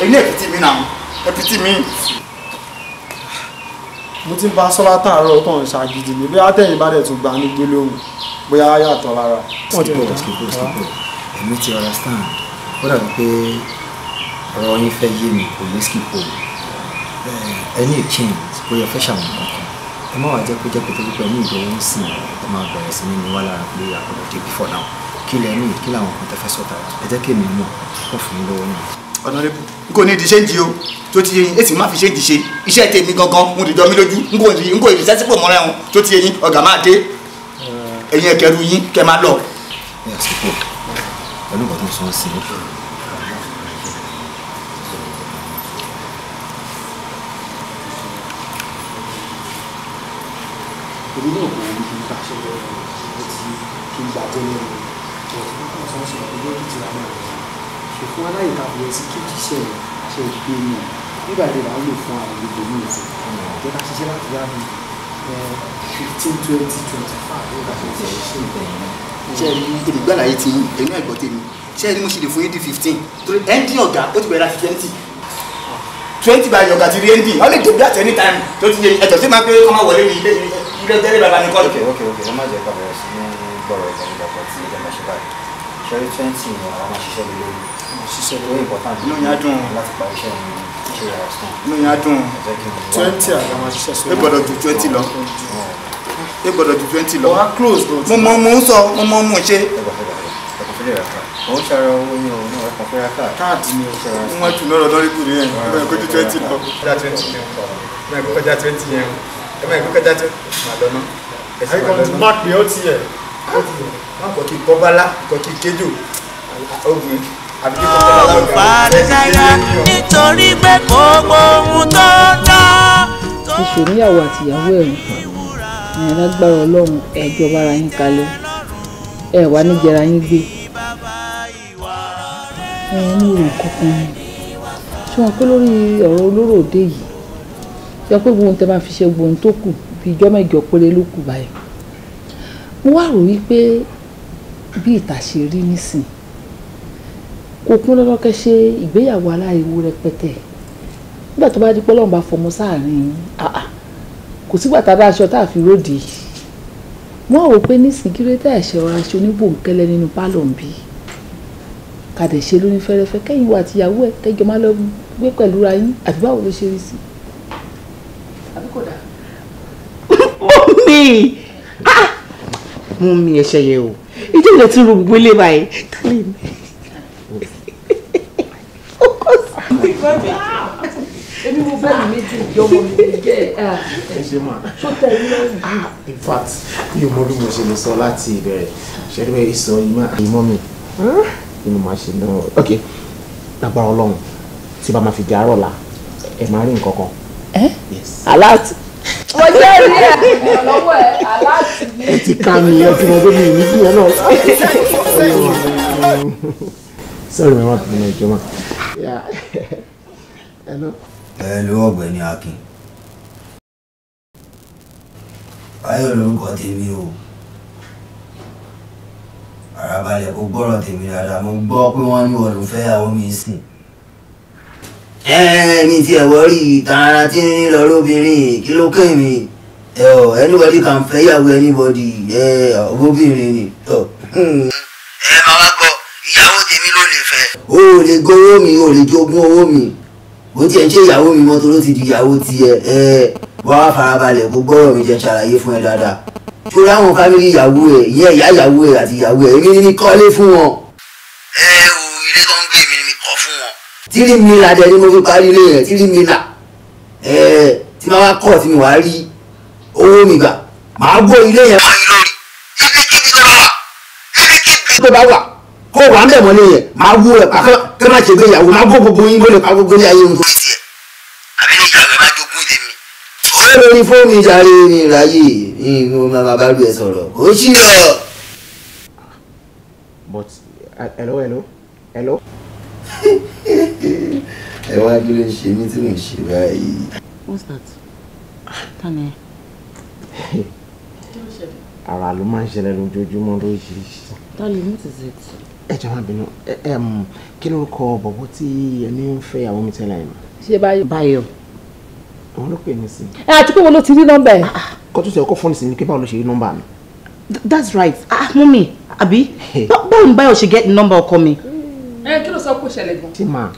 Èyí náà ẹ̀pìtì mi náà ẹ̀pìtì mi. Mo ti ń bá sọ́lá tààrọ̀ kàn ṣàgídí ni bóyá tẹ̀yìn bá dẹ̀ tún gbà ní gbólóhùn bóyá yàtọ̀ lára. Skippo skippo skippo èmi ti understand ó dàbí pé ọ̀rọ̀ yín fẹ́ yé mi kò ní skippo ẹ ní change bóyá fẹ́ ṣàwọn kankan ẹ má wàá jẹ́ kó jẹ́ pé tó pípẹ́ ní ìdánwò ń sìn ẹ máa bẹ̀rẹ̀ sí ní ní wá lára pé àgbọ̀dọ̀ dé before now kí lẹ ní kí làwọn kan tẹ fẹ́ sọ̀tà ẹ jẹ́ kí èmi mọ̀ kó fún yín lọ́wọ́ náà. Ọ̀nàrẹ́bù n kò ní ìdí ṣéǹjì o tó ti yé yín èsì má fi ṣéǹjì ṣe iṣẹ́ tèmi gangan mo dìjọ mi lójú n kò ní sẹ́sípò mọ́ra ẹ̀hún tó ti yé yín ọ̀gá máa dé ẹ̀yin ẹ̀kẹ́rù yín kẹ́ máa lọ. Ẹ àsìkò pẹ̀lú nǹkan tó ń sọ ń sìn. Èmi náà kò rí kí n bá ṣe lọ mo ti kí n gbà tẹ́lẹ̀ o ọ̀tún kò sọ ṣe ìlú ti ra náà ṣe fún aláìka fi ẹsí kí iṣẹ́ ṣe gbé ní nígbà tí là ń lò fún àwọn gbogbo ní ìsìn jẹ́ ká ṣiṣẹ́ láti yá mi 15 20 25 ó ká ṣe ti ṣiṣẹ́ ìbẹ̀yìn. Ṣé ẹ rí èmi gbàlàyé ti yín èmi náà gbọ́ tèmi ṣé ẹ rí mo ṣe lè fún yín di 15 torí ẹ́ńdín ọ̀gá ó ti bẹ̀rẹ̀ láti 20 báyìí ọ̀gá ti rí ẹ́ńdín ó lè dé bí at any time tó ti yẹ ẹ̀tọ́ sí máa pé kọ́ máa wọlé ní ilé ilé tẹ́lẹ̀ bàbá mi kọ́. Ok ok ok ẹ má jẹ́ ká bẹ̀rẹ̀ sí ní gbọ́rọ̀ ìjà nígbà kan tí ẹ máa ṣe báyìí ṣẹ́rí 20 ni àwọn máa ṣiṣẹ́ lé lórí ṣiṣẹ́ lórí important inú yẹn á dùn láti parí iṣẹ́ yẹn ṣe yàrá sàn. Inú yẹn á dùn 20 àgbà máa ṣiṣẹ́ sórí. Ẹ gbọ́dọ̀ ju 20 lọ ẹ gbọ́dọ̀ ju 20 lọ. Wọ́n á close lọ. Mo mọ mo ń sọ mo mọ mo ń ṣe. Òun ṣara owó yín o náà ẹ̀kan fẹ́ra káàdì. Káàdì ni o. Wọ́n tún lọ́rọ̀ lórí kùnú yẹn ẹ kó ju 20 lọ. Kọjá 20 yẹn o ẹ kó kọjá 20 yẹn o ẹ má kó kọjá 20 mà lọ́nà. Ẹ kàn ti má pè ó tiẹ̀. Má kọ́ kí kọ́ bá lá kọ́ kí kéjò ogun àbí kí kọ́ bá lá Ọ̀hún fàdésáyà nítorí pé gbogbo ohun tó ń dán. Ti ṣòníyàwó àtìyàwó ẹ̀ ẹ̀ lágbára Ọlọ́run ẹ̀jọ̀ bára yín kalẹ̀ ẹ̀ wá níjẹra yín gbé. Ẹ ní òrò kankan ni ṣé wọn pé lórí ọ̀rọ̀ olóró òde yìí ṣe pé gbogbo ohun tẹ máa fi ṣe gbogbo ohun tó kù bíi ijọ́ mẹ́jọ péré ló kù báyìí. Mo wá rò wípé bí ìta ṣe rí nísìn kò kún lọ́dọ́ kẹ́ ṣe ìgbéyàwó aláriwo rẹpẹtẹ nígbà tó bá di pé Ọlọ́run bá fọmọ sáàrin kò sígbà tá a bá aṣọ tá a fi róde. Mo wá rò pé nísìn kí ló dé àìṣe ọ̀rọ̀ aṣọ oníbòǹkẹ́lẹ́ nínú pálọ̀ ń bí kàdé ṣe lóní fẹ́rẹ́fẹ́ kẹ́yìn wa àtìyàwó ẹ̀ kẹjọ máa lọ gbé pẹ̀lú ra yín àbí báwo ló ṣe rí sí. Àbí kò dáa. Mummy mummy ẹ ṣẹyẹ o ìjọ ìlẹ̀ tí gbogbo ilé báyìí tálẹ̀ mi. Ó kọ́ sí. Èmi mo fẹ́ mi méjì ìjọba mi jẹ́ ẹ̀ Ẹ ṣe mà. ṣó tẹ̀ mí lọ́rùn. In fact mi ò mọ bí mo ṣe lè sọ láti ìbẹ̀rẹ̀ ṣẹ́ni bẹ́ẹ̀ sọ ìmọ̀ mi inú máa ṣe náà ok lágbára Ọlọ́run tí bá máa fi di àárọ̀ la ẹ máa rí nǹkan kan. Alert. Mo jẹ́ rí ẹ̀ lọ́wọ́ ẹ̀ alert ni. Ẹ ti ká mi ẹ ti mọ pé mi ò ní bí ẹ náà. Sorry my wife mi jọ ma. Ẹ ló ọ̀gbẹ́ni Akin Báyọ̀ lórúkọ tèmi o àràbalẹ̀ kò gbọ́rọ̀ tèmi dáadáa mo gbọ́ pé wọ́n ní wọ́n ló fẹ́ yàwó mi sìn. Mi ti ẹ̀ wọ́rí tààrà tí ń lọ lóbìnrin kí ló kẹ́ mi anybody can fẹ́ yàwó anybody obìnrin ni. Ẹ máa wá gbọ́ ìyàwó tèmi ló lè fẹ́. O ò lè gbowó mi, o ò lè jogún owó mi. Ó tiẹ̀ ń ṣe ìyàwó mi mọ́tò ló ti di ìyàwó tiẹ̀. Ẹ wá wá farabalẹ̀ kó gbọ́rọ̀ mi jẹ́ ṣàlàyé fún ẹ dáadáa. Ṣé àwọn fámìlì ìyàwó ẹ, ìyẹn ìyá ìyàwó ẹ àti ìyàwó ẹ, èmi ni kọ́lé fún wọn. Ẹ o, ilé tó ń gbé mi ni mi kọ́ fún wọn. 3 million dẹ̀ ni mo fi parí ilé yẹn, 3 million. Ẹ tí máa wá kọ́ tí mi wá rí owó mi gbà, màá gbọ́ ilé yẹn mọ́ yín lórí. Ibikíbi tó bá wà, ibikíbi tó bá wà, kó wà ń bẹ̀ mọ́lé yẹn, màá wú ẹ̀ pàkọ́ kí má ṣe gbéyàwó, màá gbọ́ gbogbo yín, kó lè pa gbogbo ilé ayé nítorí tiẹ̀. Àbí ní ìyàwó ẹ̀ máa jogún tèmi. Ó lórí fóònù ìjàre mi ráyè ní mo máa bá lù ẹ sọ̀rọ̀. Ó ṣì lọ. But hello, hello, hello. Ẹ wá kí ló ń ṣe mí tí mò ń ṣe báyìí. What's that? Tani. Ara ló máa ń ṣẹlẹ̀ lójoojúmọ́ lóríṣiríṣi. Darling, what is it? Ẹ jọ̀ọ́ má bínú, kí lórúkọ bọ̀bọ̀ tí ẹni ń fẹ́ ìyàwó mi tẹ́lẹ̀ yẹn? Ṣé Báyọ̀? Báyọ̀. Òun ló pè mí sí. Ẹ àti pé wo ló ti rí nọ́mbà ẹ̀? Kọ́ tó ṣe ọkọ̀ fóònù sí ni pé báwo ló ṣe rí nọ́mbà mi. That's right. Ah, mummy, àbí? Báwo ni Báyọ̀ ṣe get nọ́mbà ọkọ mi? Ẹ kí ló sọ pé ó ṣẹlẹ̀ gan? Ṣé màá?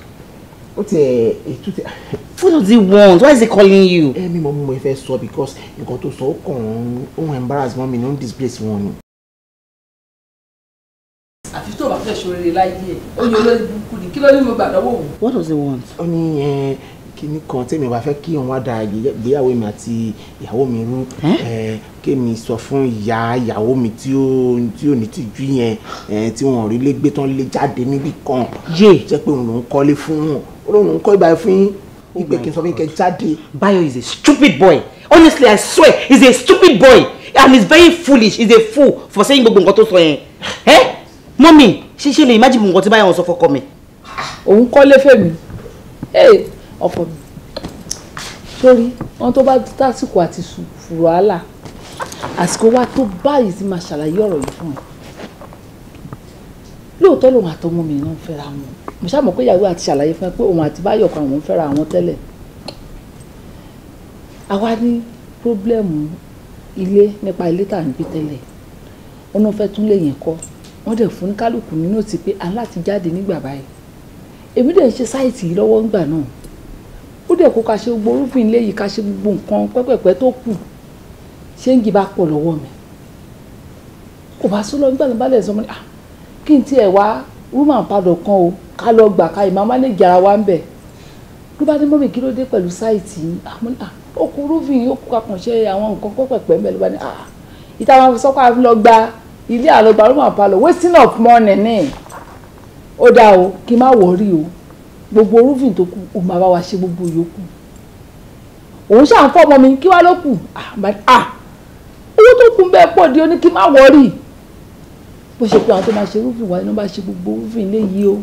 Ó ti ẹ̀ ètò ti. What does he want? Why is he calling you? Ẹ mi mọ̀ mo fẹ́ sọ because nǹkan tó sọ ó kàn ń ó embarrass mọ́ mi ní ó ń disgrace wọn ni. Àfi tó o bá fẹ́ ṣoríire láyé ẹ̀, ó yẹ olórí burúkú ni, kí ló ní mo gbà lọ́wọ́ òun? What does he want? Ó ní kíní kan tèmi bá fẹ́ kí òun wá da ìgbéyàwó mi àti ìyàwó mi rú, kémi sọ fún ìyá ìyàwó mi tí ò ní tìjú yẹn, tí wọn ò rí lé gbé tán lé jáde níbì kan. Jẹ́ pé òun lòún kọ́lé fún wọn, òun lòún kọ́ ìgbà fún yín. Ìgbé kí n sọ fún kẹ́ jáde. Bayo is a stupid boy. Honestly, I swear, he's a stupid boy and he's very foolish. He's a fool for saying gbogbo nǹkan tó sọ yẹn. Eh? Mummy, ṣe lè imagine nǹkan tí Bayo sọ fọ́kọ mi. Òun kọ́lé fèmí. Ọkọ mi. Sórí, wọn tó bá tásìkò àti fùrọ̀ àlà. Àsìkò wa tó báyìí ti máa ṣàlàyé ọ̀rọ̀ yìí fún ẹ. Lóòótọ́ lòun àtọmọ mi náà ń fẹ́ra wọn. Mo ṣáà mọ̀ pé ìyàwó àti ṣàlàyé fún ẹ pé òun àti Báyọ̀ kan àwọn ń fẹ́ra àwọn tẹ́lẹ̀. Àwa ní pírọ́blẹ́mù ilé nípa ilé tá à ń gbé tẹ́lẹ̀. Wọ́n náà fẹ́ tún lè yẹn kọ́. Wọ́n dẹ̀ fún kálukú nínú ti pé aláti jáde nígbà báyìí. Èmi dẹ̀ ń ṣe sáìtì yìí lọ́wọ́ ńgbà náà. Ó dẹ̀ kó ká ṣe gbogbo orúfin ilé yìí, ká ṣe gbogbo nǹkan pẹ́pẹ̀pẹ́ tó kù. Ṣé ń gíba pọ̀ lọ́wọ́ mi? Kò bá sún lọ nígbà tó bá lẹ̀ sọ mọ́ ni, kí n tiẹ̀ wá rúmà padà kan o, ká lọ gbà ká ìmọ̀ mánéjì ara wa ń bẹ̀. Ló bá ní mọ́mì kí ló dé pẹ̀lú sáìtì yìí? Ó kú rúfin, ó kú kakànṣe àwọn nǹkan pẹ́pẹ̀pẹ́ ń bẹ̀ ló bá ní, ìta wọn sọ pé a lọ gba ilé àlọ́gba rúmà padà, wasting of money ní. Ó dáa o, kí n má wọrí o. Gbogbo rúfin tó kù, ó máa bá wa ṣe gbogbo yòókù. Òun ṣáà ń fọ́ ọmọ mi, kí wá ló kù? Owó tó kù ń bẹ́ẹ̀ pọ̀ di ó ní kí n má wọrí. Bó ṣe pé àwọn tó máa ṣe rúfin wáyé ló bá ṣe gbogbo rúfin ilé yìí o.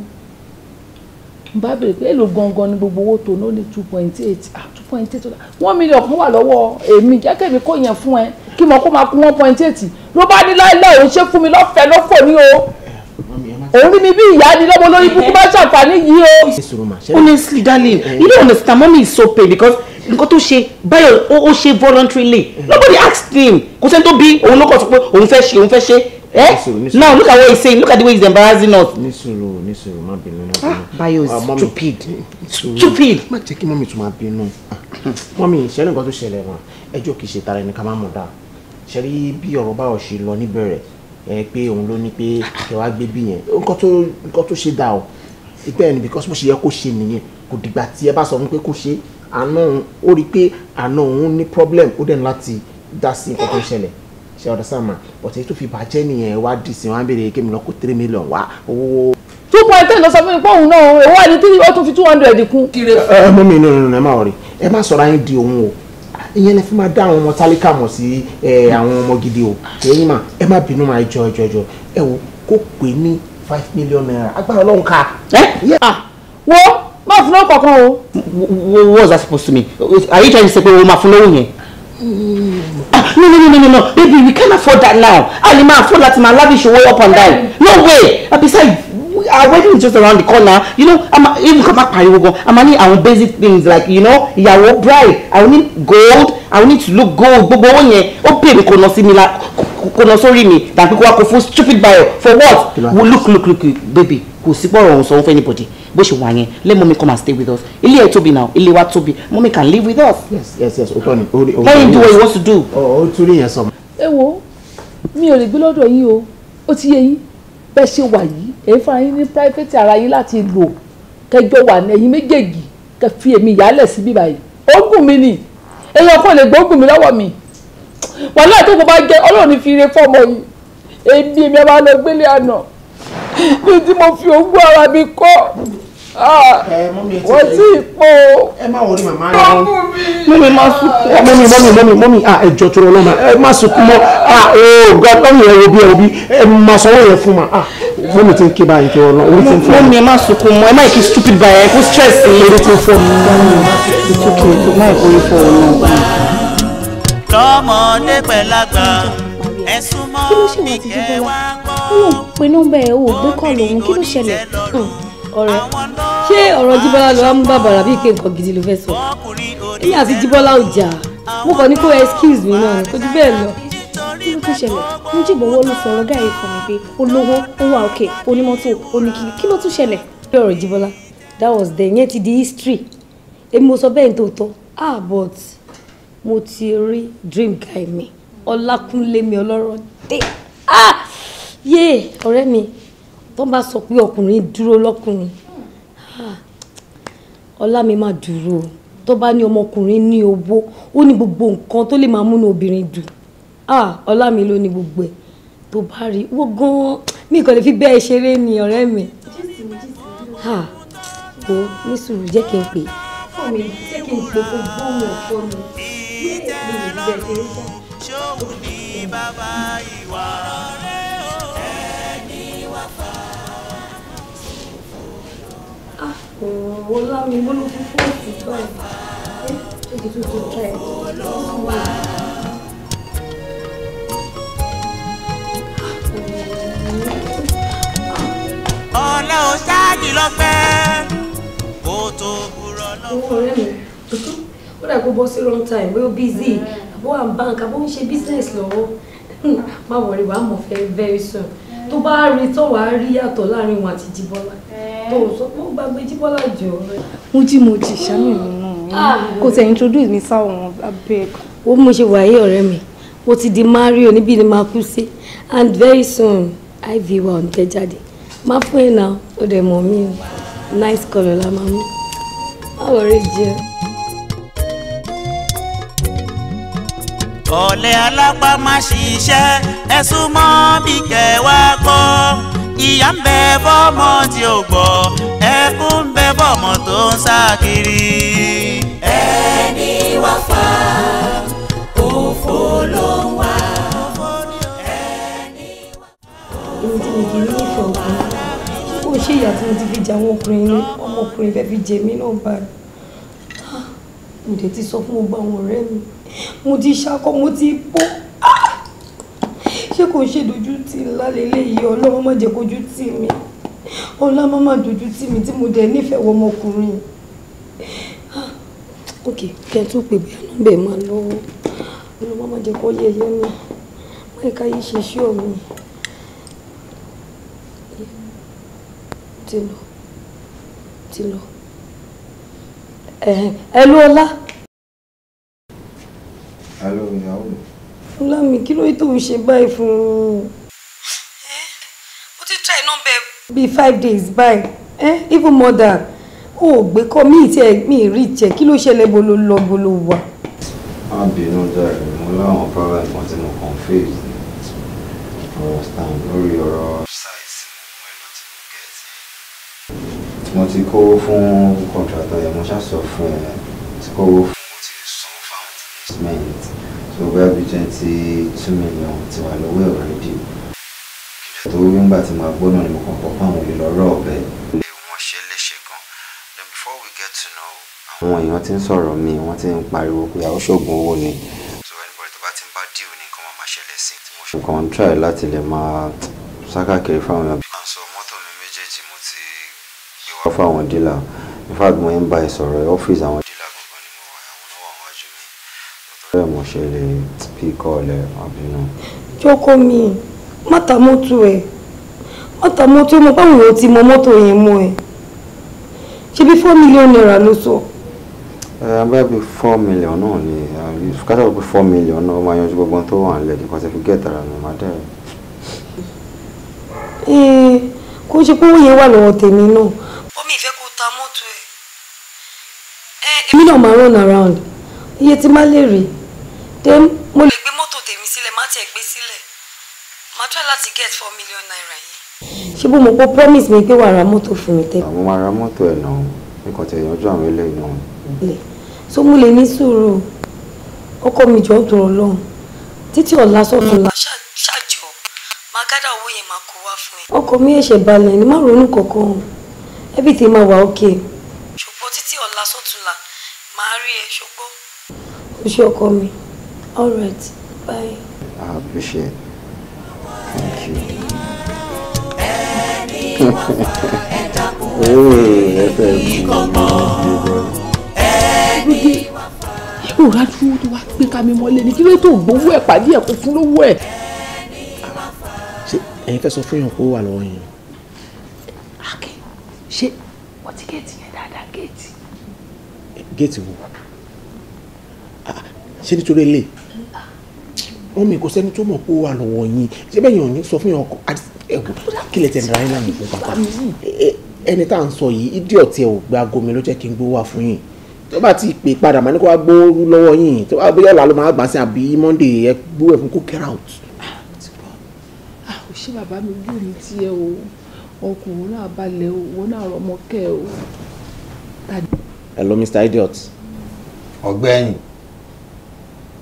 N bá bèrè pé èló gangan ni gbogbo owó tó ní 2.8, 2.8, 1 million kan wà lọ́wọ́ èmi, jẹ́ kẹ́mi kó yẹn fún ẹ kí mo kó máa kú 1.8. Ló bá ní láìláì òun ṣe fún mi lọ́fẹ̀ẹ́ lọ́fọ̀ ní o. Òun rí mi bí ìyá ni lọ́mọ lórí búkú bá ṣàǹfààní yìí o. Honestly, darling, you don't understand. Mommy is so paid because nǹkan tó ṣe Báyọ̀ ó ṣe voluntarily. Nobody asked him. Kò sẹ́ni tó bí òun ló kọ̀ sọ pé òun fẹ́ ṣe, òun fẹ́ ṣe. Now look at what he's saying. Look at the way he's embarrassing us. Ní sùúrù, ní sùúrù, má bínú, má bínú. Bayo is stupid. Stupid. Má jẹ́ kí mọ́mì tún máa bínú. Mọ́mì, ṣẹlẹ̀ nǹkan tó ṣẹlẹ̀ wọn. Ẹjọ́ kìí ṣe tara ẹni ká má mọ̀ dáa. Ṣe rí bí ọ̀rọ̀ Báyọ̀ ṣe lọ níbẹ̀rẹ̀ pé òun ló ní pé kẹ wá gbé bí yẹn. Nǹkan tó ṣe dáa o. Ìpẹ́ ẹni because bó ṣe yẹ kó ṣe nìyẹn. Kò dìgbà tí ẹ bá sọ fún pé kó ṣe, àná òun ó rí pé àná òun ní problem, ó dẹ̀ ní láti dá sí nǹkan tó ń ṣẹlẹ̀. Ṣe ọ̀dọ̀ sáà mà, but èyí tó fi bàjẹ́ nìyẹn wá dì sí wọn á béèrè kémi lọ kó 3 million wá owó. 2.10 ló sọ fún mi pé òun náà owó àti 3 ó tún fi 200 kún. Ẹ mọ́mì, no, ẹ má wọrí, ẹ má sọ̀rọ̀ ayé di òun o. Ìyẹn lẹ fi máa dá àwọn ọmọ tálíkà mọ̀ sí àwọn ọmọ gidi o. Ẹ̀yin mà, ẹ má bínú máa jọ ẹjọ ẹ wo kó pè ní 5 million naira agbára Ọlọ́run ká. Wo má fún lówó kankan o. What was that supposed to mean? Are you trying to say pé o máa fún lówó yẹn? No, baby, we can't afford that now. A lè máa afford láti máa lavish owó up and down. No way. Besides, our wedding is just around the corner. You know, even ká má pariwo gan, a máa ní àwọn basic things like, you know, ìyàwó bride, I will need gold, I will need to look gold. Gbogbo owó yẹn, ó pè mí kò ná sí mi la, kó lọ sórí mi tàbí kó wá kó fún stupid Bayo for what? Look look look baby, kò sí pọ̀rọ̀ òun sanwó fún anybody. Bó ṣe wà yẹn, let mommy come and stay with us. Ilé ẹ̀ tóbi now, ilé wa tóbi, mommy can live with us. Yes yes yes, òótọ́ ni. Let him do what he wants to do. Ó tún rí yẹn sọ. Ẹ wo, mi ò lè gbé lọ́dọ̀ yín o, ó ti yé yín, bẹ́ẹ̀ ṣe wà yìí, èyí fúnra yín ní private ara yín láti lò, kẹjọ wà ní ẹ̀yin méjèèjì, kẹ fi èmi ìyálẹ̀ sí bíbá yìí. Ogún mi ni, èèyàn kò lè gbógun mi lọ́wọ́ mi. Wàhálà tó kò bá jẹ Ọlọ́run ní fi ire fọ́mọ yìí, èmi èmi máa lọ gbélé àná ní tí mo fi ogún ara mi kọ́, wọ́n sì pọ̀. Ẹ má wọrí màmá rẹ. Mummy má sunkún. Mummy mummy mummy mummy, ah ẹ jọ̀ọ́ tó lọ́mọ, ẹ má sunkún mọ́. Ah oh God, mummy ẹ wo bí ẹ wo bí ẹ má sanwó yẹn fún ma. Ah mummy ti ń ké báyìí tó lọ, orí ti ń fọ́. Mummy ẹ má sunkún mọ́, ẹ má kí stupid báyìí, ẹ kó stress yìí. Orí ti ń fọ́ mi. It's okay, má ẹ kórè fọ́ ọ náà. Lọ́mọdé pẹ̀lágbà ẹ súnmọ́ kí ló ṣe wà tí Jíbọ́lá ó lóun pe nọ́mbà ẹ̀ ò gbé kọ́ lòun, kí ló ṣẹlẹ̀? Ọ̀rẹ́, ṣé ọ̀rọ̀ Jíbọ́lá ló wá mú bàbàrà bíi pé nǹkan gidi ló fẹ́ sọ? Èmi àti Jíbọ́lá ò jà, mo kàn ní kó excuse mi náà, kò jù bẹ́ẹ̀ lọ. Kí ló tún ṣẹlẹ̀? Mo jìbọ̀wọ́ ló sọ̀rọ̀ gáà fún mi pé olówó ó wà òkè, onímọ́tò oníkiri, kí ló tún ṣẹlẹ̀? Ọ̀rọ̀ Jíbọ́lá, that was then, yẹn ti di history. Èmi mo sọ bẹ́ẹ̀ ní tòótọ́, ah but mo ti rí dream guy mi, Ọlákúnlé mi ọlọ́rọ̀ dé. Ah yé ọ̀rẹ́ mi, tó bá sọ pé ọkùnrin dúró lọ́kùnrin, ọlá mi máa dúró. Tó bá ní ọmọkùnrin ní owó, ó ní gbogbo nǹkan tó lè máa múnú obìnrin dùn. Ọlá mi ló ní gbogbo ẹ̀. Tó bá rí owó gan-an, mi kàn lè fi bẹ́ẹ̀ ṣeré ni ọ̀rẹ́ mi. Kò ní sùúrù, jẹ́ kí n pè é. Fún mi, jẹ́ kí n pè kó gbóhùn ọkọ mi. Ọlá mi, mo ló fi fóònù báyìí. Ṣé kí tún try ẹ̀? Ọlá ò ṣáàjì lọ́pẹ́ kó tó burọ́ lọ́wọ́. Ọ̀rẹ́ mi, ó dà kó bọ́ sí wrong time, bóyá ó busy, àbó à ń bank, àbó ń ṣe business lọ́wọ́. Má wọrí, wàá mọ̀ fẹ́ very soon. Tó bá rí tó wàá rí yàtọ̀ láàrin wọn àti Jíbọ́lá. Tó sọ pé ó gbàgbé Jíbọ́lá jọ. Mo jí ṣàánú mi náà. Kò tẹ̀ introduce mi sáwọn abeg. Ó mo ṣe wàyé ọ̀rẹ́ mi, mo ti di Mario níbí ni màá kú sí, and very soon iv wa ò ní tẹ́ jáde. Má fún ẹ̀ náà, ó dẹ̀ mọ̀ mí o. Nice colour la máa mú. Má wọrí jẹ́. Ọ̀lẹ alápá má ṣiṣẹ́, ẹ súnmọ́ bí kẹwàá gbọ́. Ìyà ń bẹ fọ́mọ tí ò gbọ́, ẹkún ń bẹ fọ́mọ tó ń sá kiri. Ẹni wá fà òfò ló ń wá. Èmi tí mi kì í nífẹ̀ẹ́ ọkùnrin, ṣé kò ṣe ìyà tí mo ti fi jẹ àwọn ọkùnrin ni ọmọkùnrin fẹ́ fi jẹ mí náà báyìí? Mo dẹ̀ ti sọ fún gbogbo àwọn ọ̀rẹ́ mi, mo ti ṣakọ, mo ti bọ́. Ṣé kò ṣe dojú tì ńlá lélẹ́yìí? Ọlọ́run má jẹ́ kójú tì mí, ọlá má má dojú tì mí tí mo dẹ̀ nífẹ̀ẹ́ wọ ọmọkùnrin. Ok, kẹ́ ẹ tún pè bóyá nọ́mbà ẹ̀ máa lọ́wọ́. Ọlọ́run má má jẹ́ kó yẹ̀yẹ́ mi, má yẹ ká yí ṣe sí ọ̀mí. Ti lọ, ti lọ. Ẹ ló ọlá. Hello, ìyàwó mi. Ọlá mi, kí ló yẹ tó ń ṣe báyìí fún un? Mo ti try nọ́mbà ẹ̀ bíi 5 days báyìí, even more than. O ò gbé kọ́ mi tí ẹ mi rí jẹ, kí ló ṣẹlẹ̀, bó ló lọ, bó ló wà? Má bínú jàre, mo láwọn problem kan tí mo kàn face ní ọ̀rọ̀ stand lórí ọ̀rọ̀ site mo ẹ̀ láti mo get. Mo ti kówó fún contractor yẹn, mo ṣáà sọ fún ẹ, ti kówó fún, mo ti san fáwọn investment. So bóyá bíi 22 million ti wà lọ́wọ́ ẹ̀ already. Tó nígbà tí màá gbọ́ náà ni mo kàn kọ́ fáwọn olè lọ́rọ̀ ọ̀bẹ. Lé wọn ṣe léṣe gan. Then before we get to know, àwọn èèyàn ti ń sọ̀rọ̀ mi, wọ́n ti ń pariwo pé àwọn ṣoògùn owó ni. So anybody tó bá ti ń bá deal ní nǹkan máa máa ṣẹlẹ̀ sí. Tí mo ṣe kàn ń try láti lè máa sákàkiri fáwọn èèyàn. So mọ́tò mi méjèèjì mo ti gbé wá fáwọn dealer. In fact, mo ń bá ẹ sọ̀rọ̀ ọ́fíìsì àwọn dealer gangan ni mo wà, àwọn náà wà wájú mi. Bẹ́ẹ̀ mo ṣe lè pick call ẹ, má bínú. Jọkọ mi, má ta mọ́tò ẹ̀. Má ta mọ́tò ẹ̀, mo báwo yóò ti mọ mọ́tò yẹn mọ́ ẹ. Ṣé bí 4 million naira ló sọ? Ẹ bá bí 4 million náà ni, kátà pé 4 million náà ó máa yanjú gbogbo tó wà nílẹ̀ because if you get ara mi, má dẹ̀. Kò ṣe pé owó yẹn wà lọ́wọ́ tèmi náà. Omi ìfẹ́ kò ta mọ́tò ẹ̀. Èmi náà máa run around. Iye tí má lè rí. Then mo lè gbé mọ́tò tèmi sílẹ̀, má tiẹ̀ gbé sílẹ̀. Màá try láti get 4 million naira yẹn. Ṣé bó mo kó promise mi pé wàá ra mọ́tò fún mi tẹ́lẹ̀? Mo máa ra mọ́tò ẹ̀ náà, nǹkan tẹ̀ yanjú àwọn eléyìí náà. So mo lè ní sùúrù. Ọkọ mi jọ̀ọ́ tó Ọlọ́run. Títí ọ̀la sọ̀tún la. Ṣáàjọ, máa gádà owó yẹn máa kó wá fún ẹ. Ọkọ mi ẹ̀ṣẹ̀ balẹ̀ ni, má ronú kankan. Everything máa wà okay. Ṣùgbọ́n títí ọ̀la sọ̀tún la, máa rí ẹ ṣùgbọ́n. O ṣé ọkọ mi. All right, bye. I appreciate it. Thank you. Yóò rájú tó wá gbé ká mi mọ́lé ní kí ló tó gbowó ẹ̀ pàdé ẹ̀ kó fún lówó ẹ̀. Ṣé ẹ̀yin fẹ́ sọ fún yàn kó wà lọ́wọ́ yẹn? Akin, ṣé wọ́n ti géètì yẹn dáadáa géètì? Géètì wo? Ṣé nítorí ilé? Wọ́n mi kò sẹ́ni tó mọ̀ kó wà lọ́wọ́ yín. Ṣé bẹ́ẹ̀ yàn ò ní sọ fún yàn ọkọ̀ ẹ̀wò kí lè tẹ̀lé ra yín láàmú fún pàpà? Ẹni tá à ń sọ yìí, idiot ẹ̀ ò gba aago mi ló jẹ́ kí n gbówó wá fún yín. Tó bá ti pè padà màá ní kó wá gbówó lọ́wọ́ yín. Tó bá bóyá ọ̀la ló máa gbà sí àbí Monday ẹ gbówó ẹ̀ fún kó get out. Ò ṣé bàbá mi ojú mi tiẹ̀ o, ọkùnrin náà balẹ̀ o, òun náà rọmọ kẹ́ o. Hello Mr. Idiot. Ọ̀gbẹ́ni,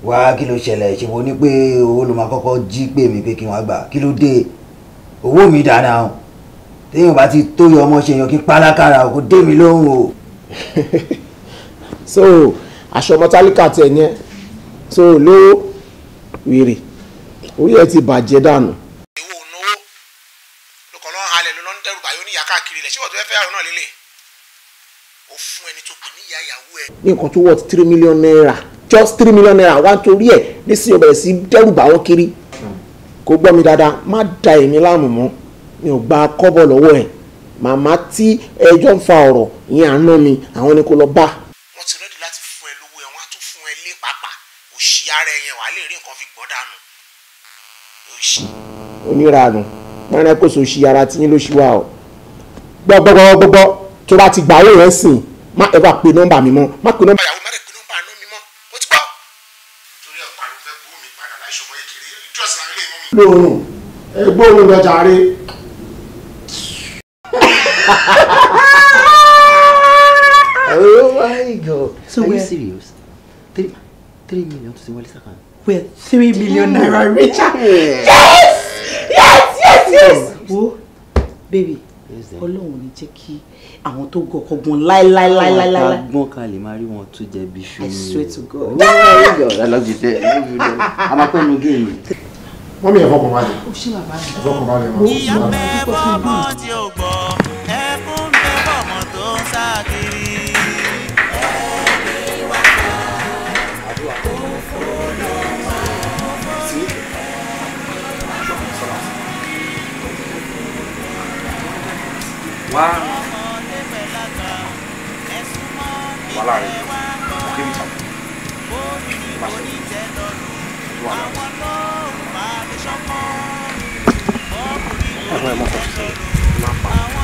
wá kí ló ṣẹlẹ̀? Ṣe mo ní pé owó ló máa kọ́kọ́ jí pè mí pé kí wọ́n gbà? Kí ló dé? Owó mi dáná o, téèyàn bá ti tó yọ ọmọ ṣe yàn kí pálákàrà o, kò dé mi lóhùn o. So aṣọ ọmọ tálíkà tiẹ̀ ní ẹ, so lówó wèrè orí ẹ ti bàjẹ́ dànù. Ìwọ ò náwó lókàn lọ́n halẹ̀ ló lọ́n dẹ́rù báyọ̀ níyà káàkiri lẹ̀ ṣé wọ́n tó fẹ́ fẹ́ àrùn náà lélẹ̀ o fún ẹni tó pè níyà ìyàwó ẹ. Ní nǹkan tó worth 3 million naira, just 3 million naira wá nítorí ẹ nísìnyí o bẹ̀rẹ̀ sí dẹ́rù bà wọ́n kiri. Kò gbọ́ mi dáadáa, má da èmi láàmú mọ́, mi ò gba kọ́bọ̀ lọ́wọ́ ẹ̀. Màmá tí ẹjọ́ ń fa ọ̀rọ̀ ìyẹn àná mi, àwọn ni kò lọ bá. Wọ́n ti rẹ́dí láti fún ẹ lówó ẹ, wọ́n á tún fún ẹ lé pàápàá. Òṣì ara ẹ yẹn wàá lè rí nǹkan fi gbọ́ dànù. Òṣì. Oníranù, pẹ́rẹ́ kò sọ òṣì ara tí yín ló ṣì wá o. Gbọ́gbọ́gbọ́gbọ́ tó bá ti gbà owó rẹ̀ sìn, má ẹ bá pe nọ́mbà mi mọ́, má pe nọ́mbà ìyàwó, má dẹ̀ pe nọ́mbà àná mi mọ́. Mo ti gbọ́. Nítorí ẹ̀ pariwo fẹ́ gbowó mi padà láìsọ mọ́ ekele, ìjọsìn àwọn ilé ìmọ̀ mi. Lóòrùn, ẹ gbóòórùn lọ jàre. Oh my God. So are you serious? 3 million to Wale Saka. We're 3 million naira richer. Yes! Yes! Yes! Yes! Wo, baby, Ọlọ́run ní jẹ́ kí àwọn tó gọ̀ ọkọ̀ láíláíláíláí. Gbọ́n ká lè máa rí wọn tó jẹ bí ṣu. I swear to God. Oh my God, I love you there. I love you there. A máa pẹ́ nu géèmù. Mọ́mí ẹ̀ fọkàn balẹ̀. Ó ṣé bàbá mi. Ẹ fọkàn balẹ̀ mọ́. Ìyá ń bẹ fọ́mọ tí ò gbọ́, ẹkún ń bẹ fọ́mọ tó ń sá kiri. Wá wàhálà rẹ̀ débi tàbí má ṣe wà lára. Ẹ̀fọn ẹ̀ mọ́ sọ sí i máa pa ọmọ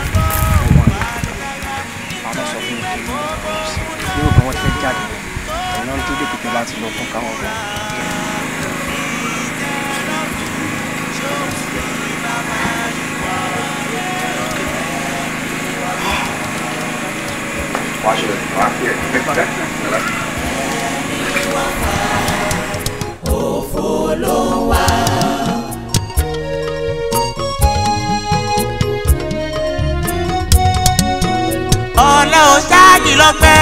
rẹ̀. Àwọn sọ fún mi pé yóò bá wọn fẹ́ jáde ẹ̀yin náà ń dúró dèpè láti lọ fún káwọn ọ̀gá. Òfò ló ń wá. Ọ̀la ò ṣáàjì lọ́pẹ́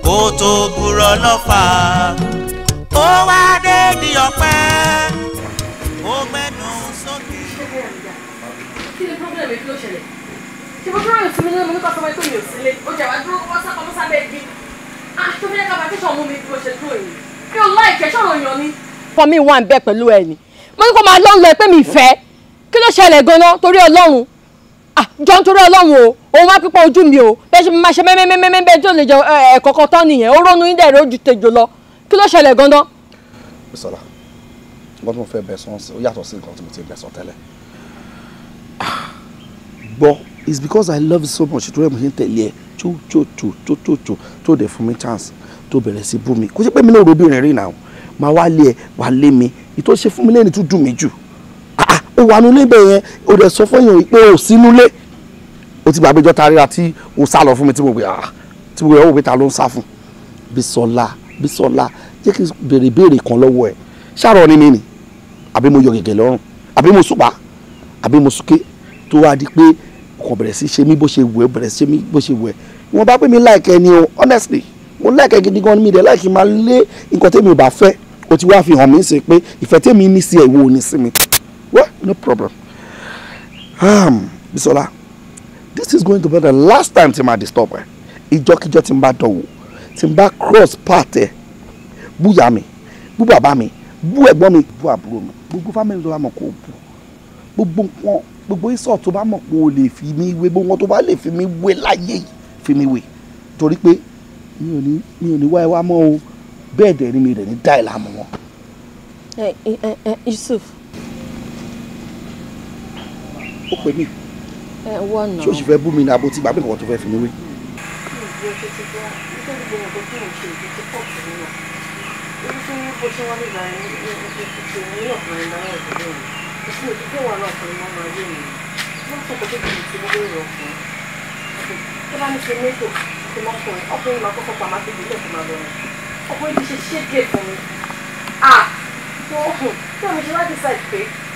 kó tó gbúrọ̀ lọ́fà ó wá dé di ọpẹ́ ó gbẹ́nu sókè. Kí ni problem kí ló ṣẹlẹ̀? Ṣé mo dúró yìí fún mi nínú mo ní kọ́ sọmọ pé mi ò sílé? Ó jẹ́ wá dúró wọ́n sápamọ́ sábẹ́ igi. Ah, tó fi jẹ́ ká bá tẹ̀sán mú mi bí mo ṣe dúró yìí. Mi ò láìkẹ́ ṣọ̀rọ̀ yàn ni. Fọ́ mi wà ń bẹ́ pẹ̀lú ẹ ni. Mo ní kó máa lọ́ ń lọ ẹ pé mi fẹ́. Kí ló ṣẹlẹ̀ gan-an torí Ọlọ́run? Ah, jọ ń torí Ọlọ́run o, òun wá pípọ̀ ojú mi o. Bẹ́ẹ̀ ṣe máa ṣe mẹ́mẹ́mẹ́mẹ́ bẹ́ẹ̀ tó lè jẹ ẹ̀kọ̀ọ̀kan tán nìyẹn. Ó rónú yín dẹ̀ rójú tejò lọ. Kí ló ṣẹlẹ̀ gan-an? Bísọ́lá, nǹkan tí mo fẹ́ bẹ̀ sọ ó yàtọ̀ sí nǹkan tí mo ti bẹ̀ sọ tẹ́lẹ̀. Gbọ́, it's because I love you so much tó rẹ̀ mo ṣe ń tẹ̀lé ẹ tó tó tó tó tó tó tó dẹ̀ fún mi chance tó bẹ̀rẹ̀ sí bú mi. Kò ṣe pé mi náà robìnrin rí náà, máa wá lé ẹ, wá lé mi. Ìtò ṣe fún mi lẹ́ni tó dùn mí jù. Ó wà nulẹ̀ bẹ́ẹ̀ yẹn, ó dẹ̀ sọ fún èèyàn pé ó sí nulẹ̀. Ó ti gbàgbé jọ́ta ríra tí ó sá lọ fún mi tí mo gbé tí mo gbé ọwọ́ pé ta ló ń sá fún. Bísọ́lá, Bísọ́lá, jẹ́ kí n béèrè béèrè kan lọ́wọ́ ẹ̀. Ṣàrọ̀ ni mi ni, àbí mo yọ gẹ̀gẹ̀ lọ́rùn, àbí mo súpa, àbí mo súké, tó wá di pé kò bẹ̀rẹ̀ sí ṣe mí bó ṣe wù ẹ́, bẹ̀rẹ̀ sí ṣe mí bó ṣe wù ẹ́. Wọ́n bá pè mí láìkẹ́ ni o, honestly, mo láìkẹ́ gidi gan ni mi dẹ̀ láìkí máa lé nǹkan tẹ́mi ò bá fẹ́. O ti wá fi hàn mí sí pé ìfẹ́ tẹ́mi ní sí ẹ̀ ìwọ ò ní sí mi. Well, no problem. Bisola, this is going to be the last time tí ma disturb ẹ. Ìjọ́kíjọ́ tí n bá dánwò, tí n bá cross path ẹ, bú ìyá mi, bú bàbá mi, bú ẹ̀gbọ́n mi, bú àbúrò mi, gbogbo family tó bá mọ̀ kó o bú, gbogbo nǹkan, gbogbo ìsọ̀ tó bá mọ̀ kó o lè fi mí wé, gbogbo nǹkan tó bá lè fi mí wé láyé yìí, fi mí wé. Torí pé mi ò ní wá ẹ wá mọ́ o, bẹ́ẹ̀ dẹ̀ ni mi rẹ̀ ní dá ẹ̀ láàmú wọn. Yusuf. Ó pè mí. Wọ́n náà. Ṣé o sì fẹ́ bú mi ní abo tí gbàgbé nǹkan tó fẹ́ fi mí wé?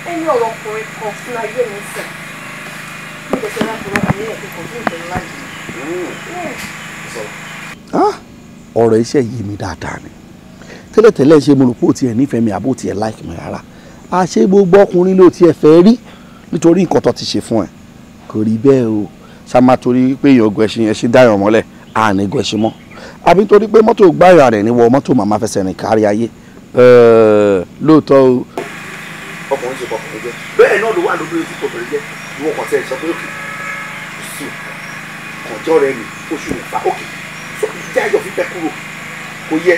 Ẹni ọ̀rọ̀ ọkùnrin kan sínú ayé mi sìn. Mi ò tẹ̀lé ọkùnrin yẹn kí n kàn fún ìtẹ̀lé láyé. Ọ̀rọ̀ iṣẹ́ yìí mi dáadáa ni. Tẹ́lẹ̀tẹ́lẹ̀ ṣe mo rò pé ó tiẹ̀ nífẹ̀ẹ́ mi àbó tiẹ̀ like mi rárá. Àṣé gbogbo ọkùnrin ló tiẹ̀ fẹ́ rí nítorí nǹkan tó ti ṣe fún ẹ. Kò rí bẹ́ẹ̀ o. Ṣá máa torí pé èèyàn gun ẹṣin ẹṣin dáyọ̀ mọ́lẹ̀, à ní gun ẹṣin mọ́. Àbí torí pé mọ́tò gbáyà rẹ̀ ní wọ mọ́tò màmá fẹsẹ̀ rìn kárí ayé. Lóòótọ́ o. Ọkùnrin ṣe bọkùnrin jẹ́. Bẹ́ẹ̀ náà ló wà lóbi ojú kòkòrò jẹ́. Ìwọ kàn tẹ́ ẹ sọ pé òkè sùn kànjọ́ rẹ mi oṣù mẹ́fà òkè jáyọ̀ fífẹ́ kúrò kò yẹ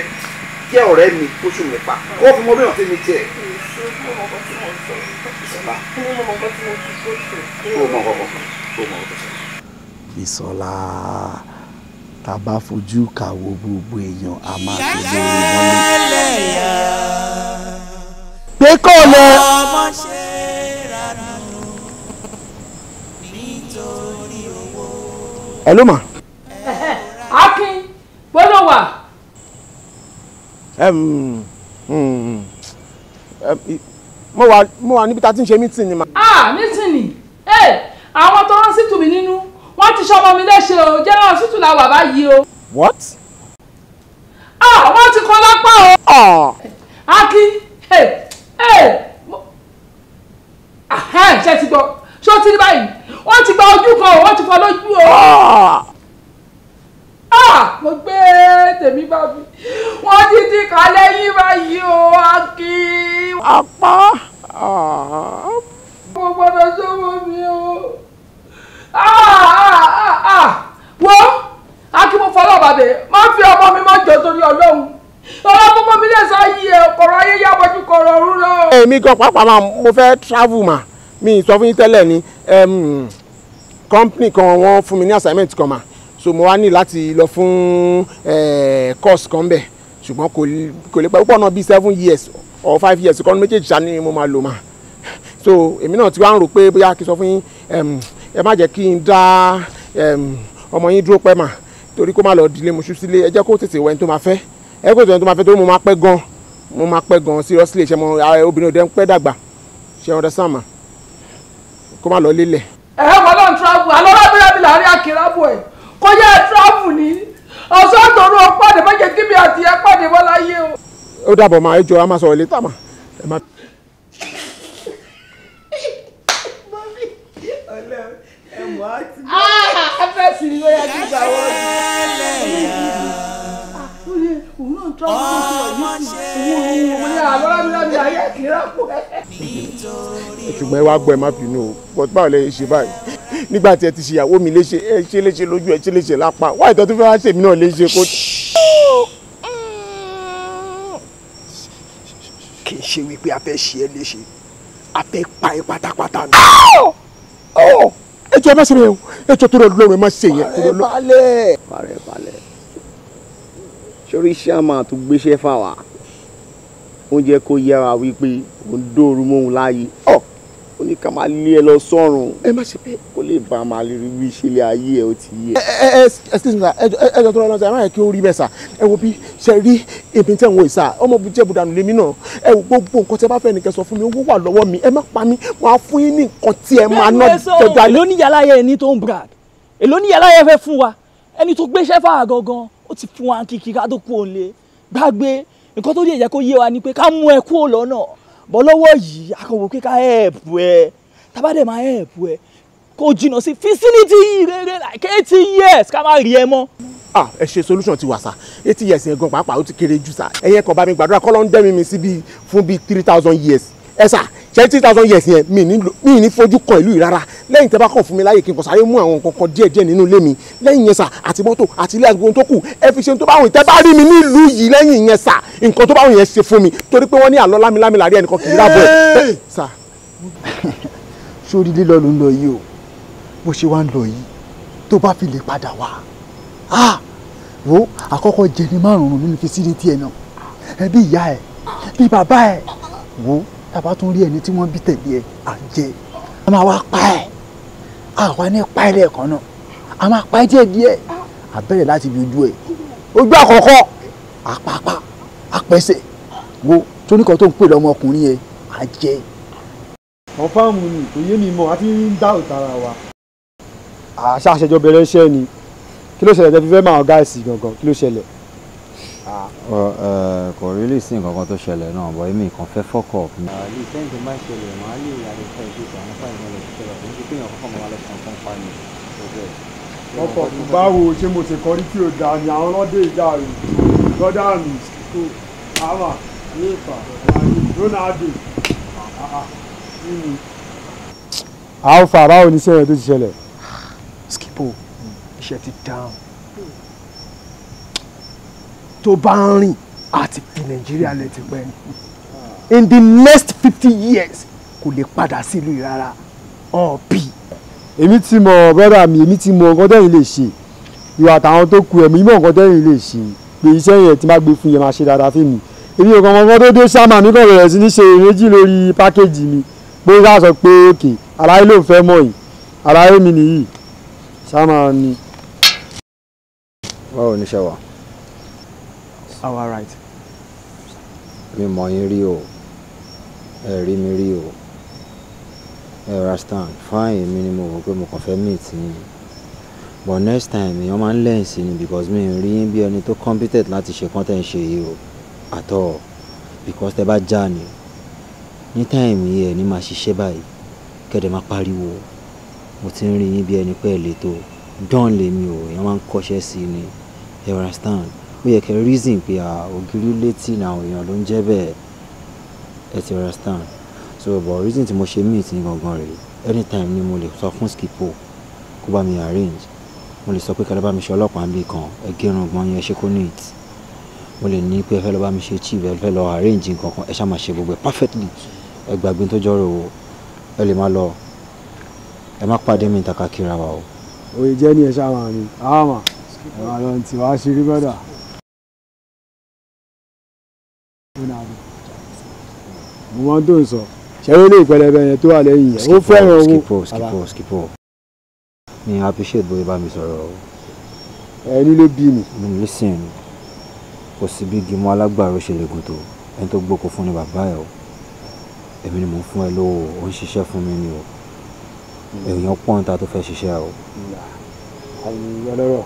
jẹ́ ọ̀rẹ́ mi oṣù mẹ́fà kó fi mọ bí wọ́n ti mi jẹ́. Bísọ́lá, tá a bá fojú kàwọ́ gbogbo èèyàn a máa fi lórí mọ́lẹ̀. Pé kọ́ lẹ. Hello ma. Akin, gbọ́dọ̀ wà. Mo wà níbi tá a ti ń ṣe mítìn ni ma. Ah, mítìn ni. Àwọn tó rán sítù mi nínú, wọ́n ti ṣọmọ mi léṣe o, general hospital la wà báyìí o. What? Ah, wọ́n ti kọ́ lápá o. Akin, ṣe ti gbọ́, ṣé o ti rí báyìí? Wọ́n ti gba ojú kan o, wọ́n ti fọ́ lójú o. Mo gbé tèmi bá mi. Wọ́n ti ti kà lẹ́yìn báyìí o, Akin. Apá. Mo gbọ́dọ̀ sọ́wọ́ mi o. Wo Akin, mo fọlọ́ bàbẹ̀, má fi ọmọ mi má jọ torí Ọlọ́run. Ọlọ́run fọmọ mi lè sá yí ẹ, kọ̀rọ̀ ayé yá bọ́jú kọ̀rọ̀ ọ̀run lọ. Èmi gan pàápàá máa mo fẹ́ travel mà, mi sọ fún yín tẹ́lẹ̀ ni company kan wọ́n fún mi ní assignment kan mà, so mo wá ní láti lọ fún course kan bẹ̀, ṣùgbọ́n kò lè pẹ́ púpọ̀ náà bíi 7 years or 5 years kan méjèèjì ṣá ni mo máa lò mà. So èmi náà ti wá ń rò pé bóyá kí n sọ fún yín ẹ má jẹ́ kí n dá ọmọ yín dúró pẹ́ mà, torí kó má lọ dílé mo ṣú sílé, ẹ jẹ́ kó tètè wọ ẹni tó máa fẹ́, ẹ kó tètè wọ ẹni tó máa fẹ́ torí mo máa pẹ́ gan, mo máa pẹ́ gan seriously. Ṣe mo obìnrin òde ń pẹ́ dàgbà, ṣe understand mà, kó má lọ lélẹ̀. Ẹ wọ́n lọ́n travel alọ́ rábìrábì láàrin akínrábù ẹ̀ kó yẹ travel ní ọ̀sán àtọ̀run ọ̀pàdé má jẹ́ kí mi àti ẹ pàdé mọ́ láyé o. Ó dàbọ̀ máa ẹ jọ a máa sọ̀rọ̀ létà mà. Fẹ́ sí ni ló yẹ kí gbà wọ́n. Òun náà travel tó ti wà yìí sí òun òun ní àlọ́ rábìrábì láàrin akínrábù ẹ̀. Ṣùgbọ́n ẹ wá gbọ́, ẹ má bínú o, but báwo lẹ ṣe báyìí nígbà tí ẹ ti ṣèyàwó mi léṣe, ẹ ṣe léṣe lójú, ẹ ṣe léṣe lápá, wáyé tó tún fẹ́ wá ṣèmi náà léṣe kó. Kì í ṣe wípé a fẹ́ ṣe é léṣe, a fẹ́ pa ẹ́ pátápátá ni. Ẹ jọ̀ọ́ ẹ má ṣe bẹ́ẹ̀ o, ẹ jọ̀ọ́ tó rọ lọ́rùn, ẹ má ṣe yẹn. Balẹ̀ balẹ̀ balẹ̀, sórí iṣẹ́ àmà tó gbéṣẹ́ fáwa, oúnjẹ kò yẹra wípé òun dóoru mọ́hun láàyè ọ̀ ó ní ká máa lé ẹ lọ sọ́run. Ẹ má ṣe bẹ́ẹ̀, kó lè bá a máa lè rí bí ìṣẹ̀lẹ̀ ayé ẹ ó ti yẹ. Ẹ ẹ excuse me sir, ẹ jọ̀ọ́ tó rọ lọ́rùn, ẹ má yẹ kí ó rí bẹ́ẹ̀ sà. Ẹ wo bí ṣe rí èmi tẹ̀ ń wo ìsà ọmọ bíi jẹ́bùdànù lèmi náà. Ẹ wo gbogbo nǹkan tẹ bá fẹ́ nìkẹ́ sọ fún mi, owó wà lọ́wọ́ mi, ẹ má pa mí, máa fún yín ní nǹkan tí ẹ máa ná jọjọ alẹ́. Èló ní yàrá yẹn ẹni tó ń brag, èló ní yàrá yẹn fẹ́ fún wa? Ẹni tó gbéṣẹ́ fà gangan ó ti fún wa kìkì ká tó kú òun lé gbàgbé. Nǹkan tó dé jẹ́ kó yé wa ni pé ká mú ẹ kúrò lọ́nà bọ́ lọ́wọ́ yìí, akọ̀wé pé ká ẹ̀ẹ́pù ẹ, tábàdẹ̀ máa ẹ̀ẹ́pù ẹ kó jìnnà sí facility yìí rere like 80 years, ká má rí ẹ mọ́. Ah, ẹ ṣe, solution ti wà sá. 80 years yẹn gan pàápàá ó ti kéré jù sá. Ẹ̀yẹ kan bá mi gbàdúrà kọ́ ló ń dẹ́mi mi sí bíi fún bíi 3,000 years. Ẹ sà, ṣe 3,000 years yẹn, mi ní fojú kan ìlú yìí rárá. Lẹ́yìn tẹ́ bá kàn fún mi láyè kí n kàn sáré mú àwọn nǹkan kan díẹ̀ díẹ̀ nínú ilé mi, lẹ́yìn yẹn sà, àti mọ́tò àti ilé àti gbogbo tó kù, ẹ fi ṣe ohun tó bá wùn. Tẹ́ bá rí mi nílùú yìí lẹ́yìn yẹn sà, nǹkan tó bá wùn yẹn ṣe fún mi, torí pé wọ́n ní àlọ́ lámilámi làrí ẹnìkan kì í rábọ̀ ẹ̀ sà. Sórí lílọ ló ń lọ yìí o, bó ṣe wá ń lọ yìí, tó bá fi lè padà wá, ah, wo àkọ́kọ́ jẹ ní márùn-ún nínú facility ẹ̀ náà, ẹ bí ìyá ẹ bí bàbá ẹ, wo tàbá tún rí ẹni tí wọ́n bí tẹ̀lé ẹ, à jẹ a máa wá pa ẹ, àwa ní pa ẹ lẹ́ẹ̀kan náà, a máa pa ẹ díẹ̀ díẹ̀, a bẹ̀rẹ̀ láti fi ojú ẹ, ojú àkọ́kọ́ àpapà àpẹsẹ̀, wo tóníkan tó ń pè lọ́mọkùnrin yẹn, à jẹ. Confirm ni, kò yé mi mọ́, a ti ń dá òtara wa. Àṣà àṣẹjọ bẹ̀rẹ̀ iṣẹ́ ni, kí ló ṣẹlẹ̀ tẹ́ fi fẹ́ máa ọ̀gá ẹ̀sìn gangan? Kí ló ṣẹlẹ̀? Kò really sí nǹkan kan tó ṣẹlẹ̀ náà, but èmi kàn fẹ́ fuck up. Àlè sẹ́yìn tó máa ń ṣẹlẹ̀, màá lè identify pé àwọn fáìlì náà lọ sí ṣẹlẹ̀, kò ní ṣe pé èèyàn kọ́kọ́ máa lọ sàn fún fáìlì. Ọkọ̀ báwo ṣé mo ṣe kọrí tí ò dáa ni àwọn ọlọ́dẹ ìjà rẹ̀ lọ́dà mi tó àmà yéèfà Ronaldo nínú. Alpha, báwo ni iṣẹ́ yẹn tó ti ṣẹlẹ̀? Skipo, iṣẹ́ ti down. Tó bá ń rìn àti fi Nàìjíríà lẹ ti pẹ́ ni, in the next 50 years kò lè padà sílùú yìí rárá ọ̀bì. Èmi ti mọ̀, brother mi, èmi ti mọ̀ nǹkan tẹ́yìn lè ṣe. Ìwà àtàwọn tó kù ẹ̀mí mọ̀ nǹkan tẹ́yìn lè ṣe, pé iṣẹ́ yẹn tí má gbé fún yẹn máa ṣe dáadáa fún mi. Èmi ò kàn mọ̀ nǹkan tó dé sáàmà mi, kàn bẹ̀rẹ̀ sí ní ṣe méjì lórí package mi, pé ká sọ pé òkè aláyé ló ń fẹ́ mọ̀ yìí, aláyé mi nìyí sáàmà ni. Báwo ni iṣẹ́ wa? Our right. Mi mọ̀ yín rí o, ẹ rí mi rí o, ẹ understand fine. Èmi ni mo rò pé mo kàn fẹ́ meet yín, but next time èèyàn máa ń learn sí ni, because mi ò rí yín bí ẹni tó competent láti ṣe kán tẹ̀ ń ṣe yìí o at all, because tẹ bá já ni ní time yìí, ẹ ní máa ṣiṣẹ́ báyìí kẹ́dẹ̀ máa pariwo. Mo ti ń rí yín bí ẹni pé ẹ lè tó dán lèmi o. Èèyàn máa ń kọ́ṣẹ́ sí ni, ẹ understand? Ó yẹ kẹ́ reason pé ògiri létí ní àwọn èèyàn ló ń jẹ́ bẹ́ẹ̀, ẹ ti understand? So but reason tí mo ṣe meet ní gangan rèé, anytime ni mo lè sọ fún Skipo kó bá mi arrange, mo lè sọ pé kẹlẹ́ bá mi ṣe ọlọ́pàá níbì kan, ẹ gérun gbọ́n yẹn, ṣe kó neat. Mo lè ní pé ẹ fẹ́ lọ bá mi ṣe chief, ẹ fẹ́ lọ arrange nǹkan kan, ẹ ṣáà máa ṣe gbogbo ẹ perfectly. Ẹ gbàgbé tó jọrọ o, ẹ lè má lọ, ẹ má pàdé mi ìtàkà kíra wa o. Òye jẹ́ ní ẹ ṣáà máa mi àmà ẹ máa lọ tí wàá ṣe rí, brother. Mo mọ tó ń sọ, ṣẹ́rí lè pẹlẹbẹ yẹn tó wà lẹ́yìn yẹn, ó fẹ́ràn owó. Skipo, Skipo, Skipo, mi appreciate bóyá bá mi sọ̀rọ̀ o. Ẹni ló bí mi. Listen, kò sí bí gímọ̀ alágbàro ṣe lè gùn tó, ẹni tó gbóko fún ni bàbá ẹ o. Èmi ni mò ń fún ẹ lówó, ó ń ṣiṣẹ́ fún mi ni o. Èèyàn pọ́n ta tó fẹ́ ṣiṣẹ́ o. Ọlọ́rọ̀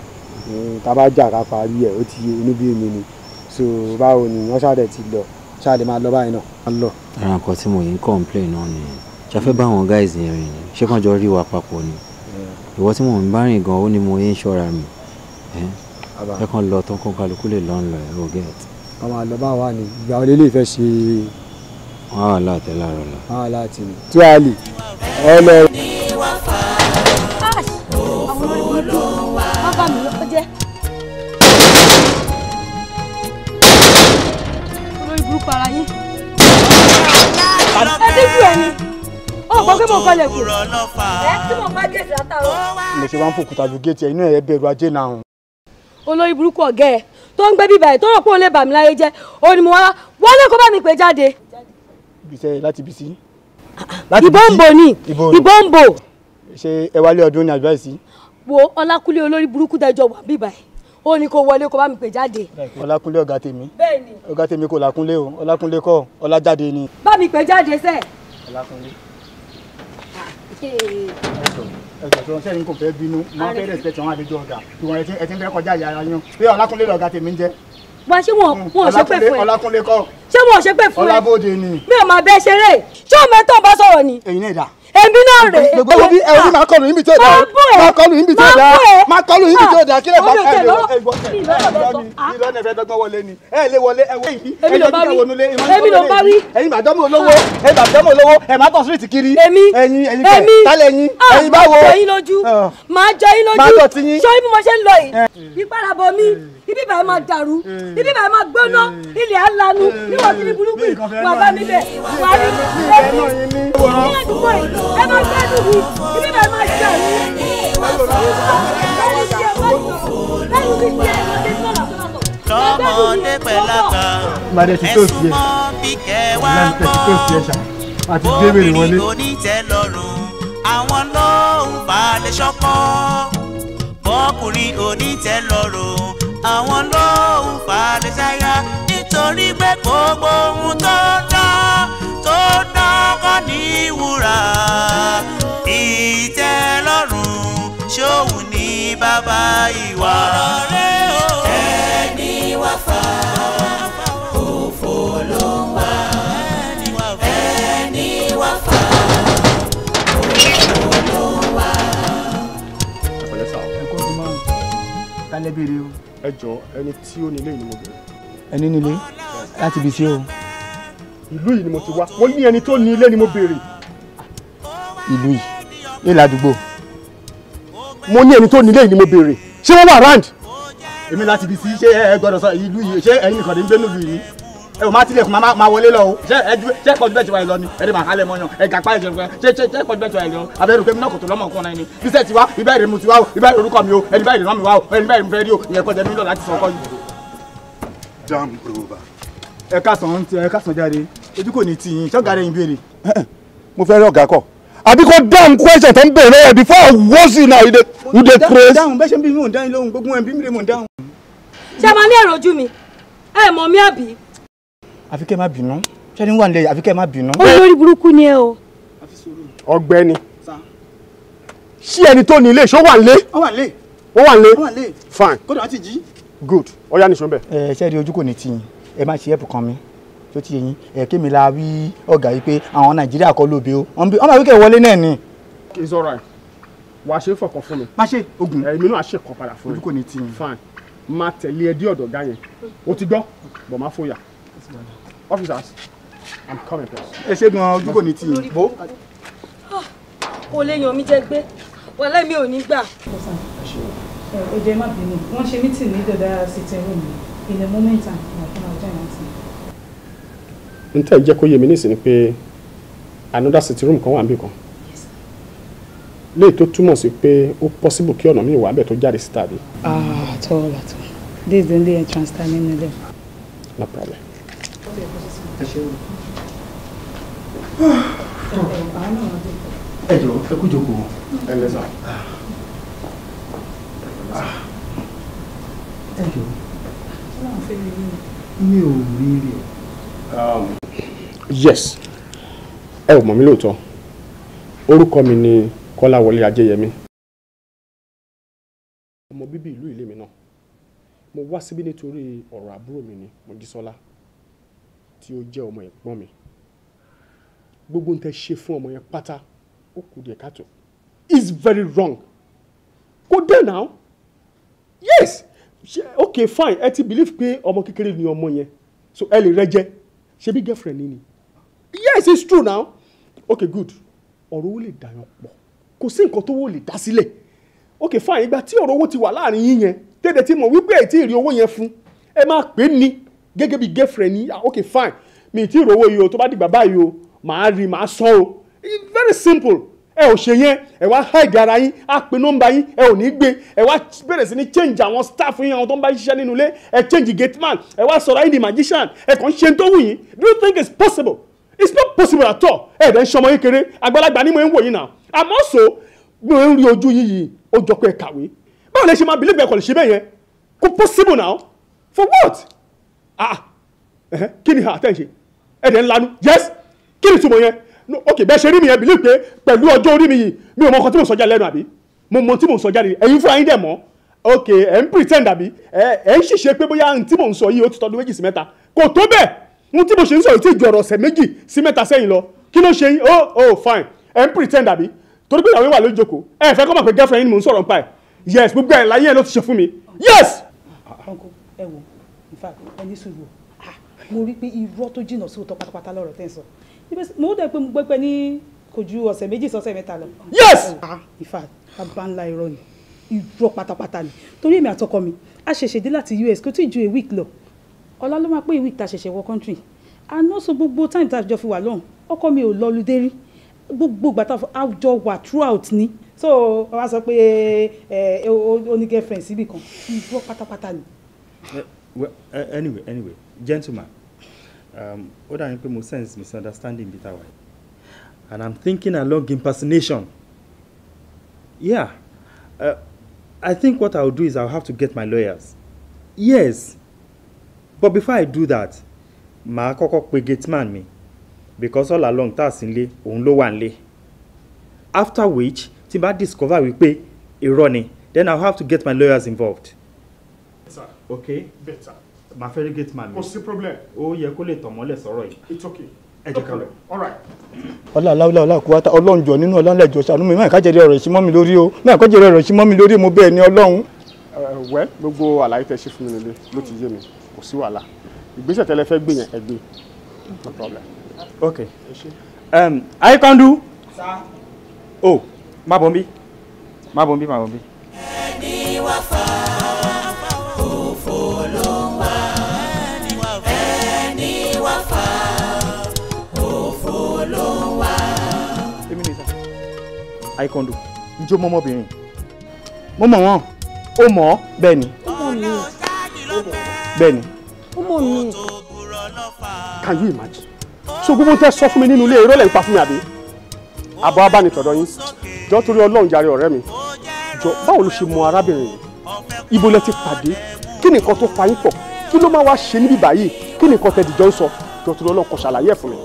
tá a bá jà ká parí ẹ̀, ó ti yé inú bí mi ni. So báwo ni wọ́n ṣáà dẹ̀ ti lọ, ṣáà lè máa lọ báyìí náà. Lọ. Ara nǹkan tí mo yìí ń complain náà nìyẹn. Ṣe fẹ́ bá àwọn guys yẹn rìn ni? Ṣé kàn jọ rí wa papọ̀ ni? Ìwọ tí mò ń bá rìn gan, ó ní mo yín ṣọ́ra mi. Ẹ kàn lọ tán, kó kálukú lè lọ́ ń lọ ẹ̀ o get. Ká máa lọ báwa ni, ìgbà wo lè fẹ́ ṣe Wọ́n á wà láàtẹ̀ láàárọ̀ la. Wọ́n á láti mi. Tí a lè ẹ lọ. Bàbá mi ló jẹ́. Olórí burúkú ara yín. Ẹ díjú ẹ ni. Ó gbọ́ pé mo kọlẹ̀ kù. Ẹ tí mo bá géètì látàárọ̀. Mo ṣe wá ń fòkúta ju géètì ẹ, inú ẹ bẹ̀rù ajé náà. Olórí burúkú ọ̀gá ẹ̀ tó ń gbé bíbá ẹ̀ tó rò pé òun lè bà mí láyé jẹ́, òun ni mo wá wọlé kó bá mi pè jáde. Ibiṣẹ́ láti bí sí. Ìbò ń bò ní. Ìbò ń bò. Ṣé ẹ wálé ọdún ní àdúrà sí? Wo Ọlákúnlé olórí burúkú dẹjọ wà bíbá ẹ̀, ó ní kó wọlé kó bá mi pè jáde. Ọlákúnlé ọ̀gá tèmi. Bẹ́ẹ̀ni. Ọ̀gá tèmi kò Lákúnlé o, Ọlákúnlé kọ́, Ọlájáde ni. Bá mi pè jáde sẹ́. Ọlákúnlé. Ẹjọ tó ń sẹ́yìn kò fẹ́ bínú, máa fẹ́ respect àwọn àlejò ọ̀gá, ìwọ̀n ẹ ti ń fẹ́ kọjá ìyá ara yín. Pé Ọlákúnlé lọ̀gá tèmi ń jẹ́. Wá ṣé wọn ò ṣépè fún ẹ? Ọlákúnlé kọ́. Ṣé wọn ò ṣépè fún ẹ? Ọlábòde ni. Mi ò máa bẹ ṣeré. Ṣé o mẹ́tọ̀ bá sọ̀rọ̀ ni? Ẹ̀yin náà dà. Èmi náà rè é. Gbogbo bí ẹ orí máa kọlù yín bí tí ò dáa. Máa kọlù yín bí tí ò dáa. Máa kọlù yín bí tí ò dáa. Kílẹ̀ bá ẹ lè gbọ́ ìlọ́nà ẹ̀fẹ́ dọ́gbọ́n wọlé ni. Ẹ lè wọlé ẹ wọ èyí. Èmi ló bá wí. Èmi ló bá wí. Ẹ̀yin bàdọ́mọ̀ olówó. Ẹ̀yin bàdọ́mọ̀ olówó. Ẹ̀ máa tọ̀ síríìtì kiri. Èmi. Ẹ̀yin ẹ̀yin kẹ̀. Tálẹ̀ ẹ̀yin. Ẹ̀yin báwo. Máa jọ yín lójú. Máa jọ yín lójú. Máa tọ̀ tí yín. Ṣé bí mo ṣe ń lọ yìí? Ìpadàbọ̀ mi. Ibi báyìí máa dàrú. Ibi báyìí máa gbóná. Ilẹ̀ á lanu. Níwọ̀n kiri burúkú yìí. Wà bá mi bẹ̀. Wà á rí ẹbí. Ní àdúgbò yìí. Ẹ máa gbádùn mi. Ibi báyìí máa dàrú. Tọmọdé pẹ̀láka ẹ̀sùn mọ́ bí kẹwàá gbọ́. Obìnrin kò ní tẹ́lọ́rùn, àwọn ló ń falẹ̀ ṣọ́kọ́. Bọ́kùnrin ò ní tẹ́lọ́rùn, àwọn ló ń falẹ̀ ṣáyà. Nítorí pé gbogbo ohun tó dán kọ́ ní wúrà. Ìtẹ́lọ́rùn ṣóhun ní bàbá ìwà. Ẹni wá fà òfò ló ń wá. Ẹni wá fà òfò ló ń wá. Ẹ̀kọ́ tó máa ń tálẹ́ béèrè o. Ẹ jọ ẹni tí ó nílé ni mo bẹ̀rẹ̀. Ẹni nílé láti ibi sí o. Ìlú yìí ni mo ti wá. Mo ní ẹni tó ní ilé ni mo béèrè. Ìlú yìí ní ládùúgbò. Mo ní ẹni tó ní ilé yìí ni mo béèrè. Ṣé wọ́n wà round? Èmi láti ibi sí ṣé ẹ gbọ́dọ̀ sọ ìlú yìí ṣé ẹ̀yin nìkan ní gbénú ìlú yìí. Ẹ ò máa tilẹ̀kùn máa wọlé lọ o. Ṣé ẹ ṣé kọjú bẹ́ẹ̀ ti wáyé lọ ni? Ẹ lè máa hálẹ̀ mọ́yàn. Ẹ gàpá ìjẹun fún ẹ. Ṣé ṣé kọjú bẹ́ẹ̀ ti wáyé lọ? Abẹ́rù pé mi náà kò tó lọ́mọ nǹkan náà ni. Bísẹ̀ ti wá, ibà èrè mu ti wá o, ibà èrè orúkọ mi o, ẹni bá èrè rán mi wá o, ẹni bá èrè mi fẹ́ rí o, ìyẹn kọjá mi lọ láti sọ ọkọ yìí. Damn rover. Ẹ káàsán ẹ káàsán jáde. Ojú kò ní tì yín, ṣọ́gà rẹ̀ ń béèrè. Mo fẹ́ rí ọ̀gá kọ̀. Àbí kò dáhùn question tó ń béèrè lọ́wọ́ before I was you now, you dey craze. Dáhùn bẹ́ẹ̀ ṣe ń bí mi ò ń dáhùn lóhùn, gbogbo ẹ̀ ń bí mi rè mò ń dáhùn. Ṣé máa ní èrò ojú mi? Ẹ mọ̀ mí àbí? Àfi kẹ́ má bínú. Ṣé ní wà nílẹ̀ àfi kẹ́ má bínú. Olórí burúkú ni ẹ o. Ọ̀gbẹ́ni. Ṣé ẹni tó ní ilé ṣó wà nílé? Wọ́n wà nílé. Wọ́n wà nílé. Wọ́n wà nílé. Fine. Kódà wọ́n ti jí. Good. Ọ̀yá nìṣó ń bẹ̀. Ẹ ṣe rí ojú kò ní tì yín. Ẹ má ṣe ẹ̀pù kan mi. Tó ti yé yín. Ẹ kémi la wí ọ̀gá yìí pé àwọn Nàìjíríà kọ́ lóbe o. Wọ́n máa wí kẹ́ wọlé náà ni. It's all right. Wàá ṣe é fọkàn fún mi. Má ṣe ogun. Èmi náà ṣe kàn padà fún mi. Ojú kò ní tì yín. Fine. Máa tẹ̀lé ẹ dé ọ̀dọ̀ ọ̀gá yẹn. O ti gbọ́? Bọ̀ má fòyà. Officers, I'm coming please. Ẹ ṣe gan ojú kò ní tì yín. Bó. Kò lè yàn mí jẹ gbé. Wàhálà mi ò ní gbà. Ẹ jẹ́ má bínú. Wọ́n ṣe meeting ní dọ̀dá sitting room in a moment and my join us. N tẹ́ jẹ́ kó yé mi nísìnyí pé another sitting room kan wà níbì kan. Léyìí tó túmọ̀ sí pé ó possible kí ọ̀nà mi wà bẹ́ẹ̀ tó jáde síta bí. Ah, at all, at all. This is the only entrance time nínú ilé. No problem. Ẹ ṣe o. Ẹ jọ̀ọ́ ẹ kú jókòó. Ẹ lẹ sà. Ẹ jọ̀ọ́. Mi ò rí rí o. Yes, ẹ ò mọ̀ mí lóòótọ́. Orúkọ mi ni Kọ́láwọlé Ajéyẹmí. Ọmọ bíbí ìlú ilé mi náà. Mo wá síbí nítorí ọ̀rọ̀ àbúrò mi ni Mojísọ́lá tí ó jẹ́ ọmọ ẹ̀gbọ́n mi. Gbogbo ń tẹ́ ṣe fún ọmọ yẹn pátá ó kù díẹ̀ káàtó. It's very wrong. Go there now. Yes. Okay, fine. Ẹ ti believe pé ọmọ kékeré ni ọmọ yẹn. So ẹ lè rẹ́jẹ. Ṣebí girlfriend ni ni. Yes, it's true now. Okay, good. Ọ̀rọ̀ owó lè dàyàn pọ̀, kò sí nǹkan tó wó lè dá sílẹ̀. Okay, fine. Ìgbà tí ọ̀rọ̀ owó ti wà láàrin yín yẹn, tẹ́lẹ̀ tí mo wípé ẹ̀ tí ì rí owó yẹn fún, ẹ máa pè é ní gẹ́gẹ́ bí girlfriend ní. Ah, okay, fine, mi ì tí ì rówó yìí o, tó bá dìgbà báyìí o, màá rí, màá san o. It's very simple. Ẹ ò ṣe yẹn, ẹ wá hide ara yín, á pe nọ́mbà yín, ẹ ò ní gbé, ẹ wá bẹ̀rẹ̀ sí ní change àwọn staff yín, àwọn tó ń bá yín ṣiṣẹ́ nínú ilé, ẹ change gate man, ẹ wá sọ̀rọ̀ yín di magician, ẹ kàn ń ṣe tó wù yín. Do you think it's possible? It's not possible at all. Ẹ dẹ̀ ń ṣọmọ yín kéré, àgbàlagbà ni mo ń wò yín náà. Àmọ́ so bí mo ń rí ojú yín yìí, ó jọ pé ẹ kàwé. Báwo lẹ ṣe máa believe ẹ kò lè ṣe bẹ́ẹ̀ yẹn? Kò possible now. For what? Ah, ẹ̀hẹ́, kí ni àtẹ̀ ń ṣe? Ẹ dẹ̀ ń lanu. Yes, kí ni ìtumọ̀ yẹn? No, ok, bẹ́ẹ̀ ṣe rí mi yẹn, believe pé pẹ̀lú ọjọ́ orí mi yìí, mi ò mọ nǹkan tí mò ń sọ jáde lẹ́nu àbí? Mo mọ tí mò ń sọ jáde, ẹ̀yin fúnra yín dẹ̀ mọ̀. Ok, ẹ̀ ń pretend àbí? Ẹ̀ ń ṣìṣe pé bóyá ohun tí mò ń sọ yìí ó ti tọdún 2 sí 3. Kò tó bẹ́ẹ̀. Ohun tí mo ṣe ń sọ yìí ti ju ọ̀rọ̀ ọ̀sẹ̀ 2 sí 3 sẹ́yìn lọ. Kí ló ṣe yín? Oh, oh, fine. Ẹ̀ ń pretend àbí? Torí pé ìyàwó wà lójú jókòó. Ẹ fẹ́ kọ́ mọ̀ pé girlfriend yín ni mò ń sọ̀rọ̀ nípa ẹ̀. Yes, gbogbo ẹ̀ láyé ẹ̀ ló ti ṣe fún mi. Yes! Uncle, ẹ wo, in fact, ẹ ní sùúrù o. Ah, mo rí pé irọ́ tó jìnnà sóòótọ́ pátápátá lọ́rọ̀ tẹ́ ń sọ. Mo dẹ̀ pé mo gbọ́ pé ní kò ju ọ̀sẹ̀ 2 sọ́sẹ̀ 3 lọ. Yes! Ah, in fact, bàbá ńlá irọ́ ni, irọ́ pátápátá ni. Torí èmi àtọkọ mi, a ṣẹ̀ṣẹ̀ dé láti US, kò tí ì ju a week lọ. Ọ̀la ló máa pé a week tá a ṣẹ̀ṣẹ̀ wọ country. And also gbogbo time tá a jọ fi wà lọ́hùn, ọkọ mi ò lọ holiday rí. Gbogbo ìgbà tá a jọ wà throughout ni. So wọ́n á sọ pé ẹ ó ní girlfriend síbì kan, irọ́ pátápátá ni. Well, anyway, gentleman, ó dàbí pé mo sense misunderstanding bí táwa yìí, and I'm thinking along impersonation. Yeah, I think what I'll do is I'll have to get my lawyers. Yes, but before I do that, màá kọ́kọ́ pe gateman mi, because all along tá a sì ń lé, òun ló wà ń lé. After which, tí n bá discover wípé irọ́ ni, then I'll have to get my lawyers involved. Sir. Okay. Better. Màá fẹ́ rí gateman mi. Kò sí problem. Ó yẹ kó lè tàn mọ́lẹ̀ sọ̀rọ̀ yìí. It's okay. Ẹ jẹ́ ká lọ. All right. Ọlá aláwọlá ọlá kúwátá, Ọlọ́run jọ nínú Ọlọ́run lẹ́jọ́ ṣàánú mi, máa ká jẹ́rìí ọ̀rọ̀ ìṣímọ́ mi lórí o, máa kọ́ jẹ́rìí ọ̀rọ̀ ìṣímọ́ mi lórí, mo bẹ́ẹ̀ ni Ọlọ́run. Wẹ́ gbogbo àlàyé tẹ́ ṣe fún mi nílé ló ti yé mi, kò sí wàhálà. Ìgbésẹ̀ tẹ́lẹ̀ fẹ́ gbé yẹn, ẹ gbé, no problem. Okay. Ayikandu. Oh, má bọ̀ nbí. Má bọ̀ nbí, má bọ̀ nbí. Ẹni wá fà òfò ló ń wá. Ẹni wá fà òfò ló ń wá. Èmi ni sir. Ayikandu, ǹjẹ́ o mọ ọmọbìnrin? Mo mọ̀ wọ́n. Ó mọ̀ ọ́? Bẹ́ẹ̀ ni. Ó mọ̀ mí. Bẹ́ẹ̀ ni. Ó mọ̀ mí. Can you imagine? So gbogbo tẹ́ sọ fún mi nínú ilé, irọ́ lẹ̀ ń pa fún mi àbí? Àbọ̀ abánitọ̀dọ̀ yín. Jọ, torí Ọlọ́run jàre, ọ̀rẹ́ mi. Jọ, báwo ló ṣe mọ arábìnrin yìí? Ibo lẹ ti pàdé? Kí ni nǹkan tó pa yín pọ̀? Kí ló máa wá ṣe níbí báyìí? Kí ni nǹkan tẹ́ dìjọ́ ń sọ? Jọ, torí Ọlọ́run, kó ṣàlàyé ẹ̀ fún mi.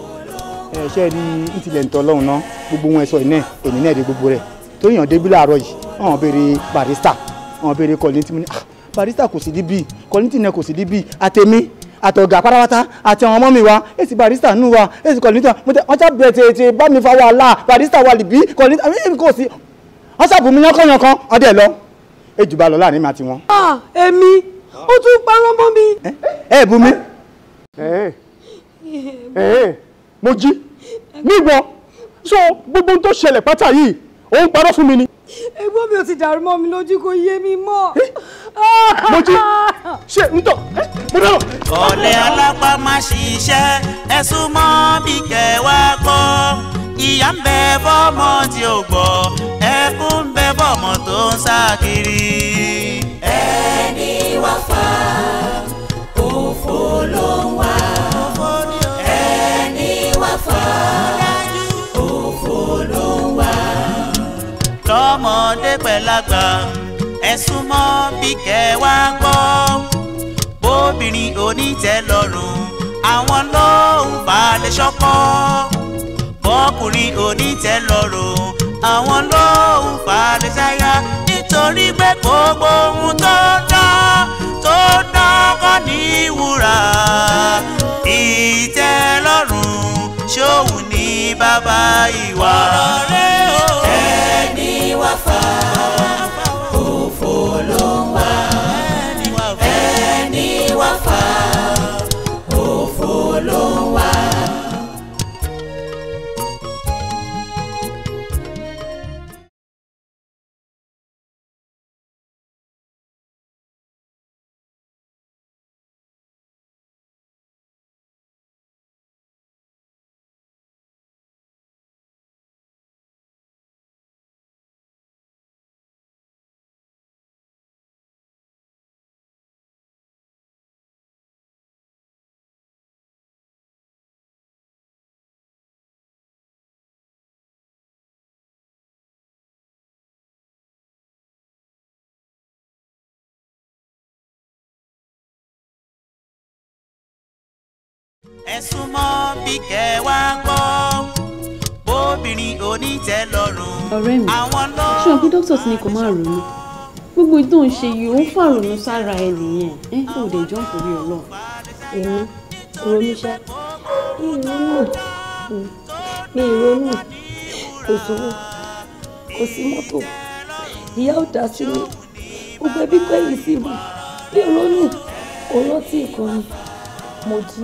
Ẹ ṣe rí ní tilẹ̀ ń tọ́ Ọlọ́run náà, gbogbo wọn sọ iná èmi náà rí gbogbo rẹ̀ tó yàn débí láàárọ̀ yìí. Wọ́n béèrè Barrister, wọ́n béèrè Kollington. Mo ní, ah, Barrister kò sí níbí, Kollington náà kò sí níbí. Àtẹ̀mí àtọ̀gà pátápátá àti àwọn ọmọ mi wa, èsì Barrister nù wa, èsì Kollington. Mo tẹ wọ́n sábẹ̀ tètè bá mi fa wàhálà. Barrister wà níbí, Kollington àmì kò sí. Wọ́n sábù mi yánkànyànkan, ọdẹ lọ ejù bá lọ láàrin mi àti wọn. Ah, èmi ó tún parọ́ mọ́ mi. Ẹ bú mi. Mo jí níwọ, so gbogbo ohun tó ṣẹlẹ̀ pátá yìí, òun parọ́ fún mi ni. Ẹ̀gbọ́n mi ò ti dàrú mọ́ mi lójú, kò yé mi mọ́. Mo jí ṣe ń tọ́ mo dáná. Ọ̀lẹ alápá má ṣiṣẹ́, ẹ súnmọ́ bí kẹwàá gbọ́. Ìyà ń bẹ fọ́mọ tí ò gbọ́, ẹkún ń bẹ fọ́mọ tó ń sá kiri. Ẹni wá fà òfò ló ń wá. Ẹni wá fà òfò ló ń wá. Lọ́mọdé pẹ̀lágbà, ẹ súnmọ́ bí kẹwàá gbọ́. Bóbìnrin onítẹ̀lọ́rùn, àwọn ló ń falẹ̀ ṣọ́kọ́. Bọ́kùnrin onítẹ̀lọ́rùn, àwọn ló ń falẹ̀ ṣáyà. Nítorí pé gbogbo ohun tó dán tó dán kọ́ ní wúrà. Ìtẹ́lọ́rùn ṣóhun ní bàbá ìwà. Ẹni wá fà òfò ló ń wá. Ẹni wá fà òfò ló ń wá. Ẹ súnmọ́ bí kẹ́ wá gbọ́, bóbìnrin onítẹ̀lọ́rùn. Ọ̀rẹ́ mi, ṣé o pé dókítà ti ní kó má ronú? Gbogbo ìtò ń ṣe yìí ó ń fàrònú sára ẹ nìyẹn. Ẹ ò dé jọ́ nítorí Ọlọ́run. Èmi ronú ṣá, mi ronú, kò sówó, kò sí mọ́tò, ìyá ò dá sí mi, gbogbo ẹbí kẹ́yìn sí mi, mi ronú, kò rántí ìkànnì. Mo jí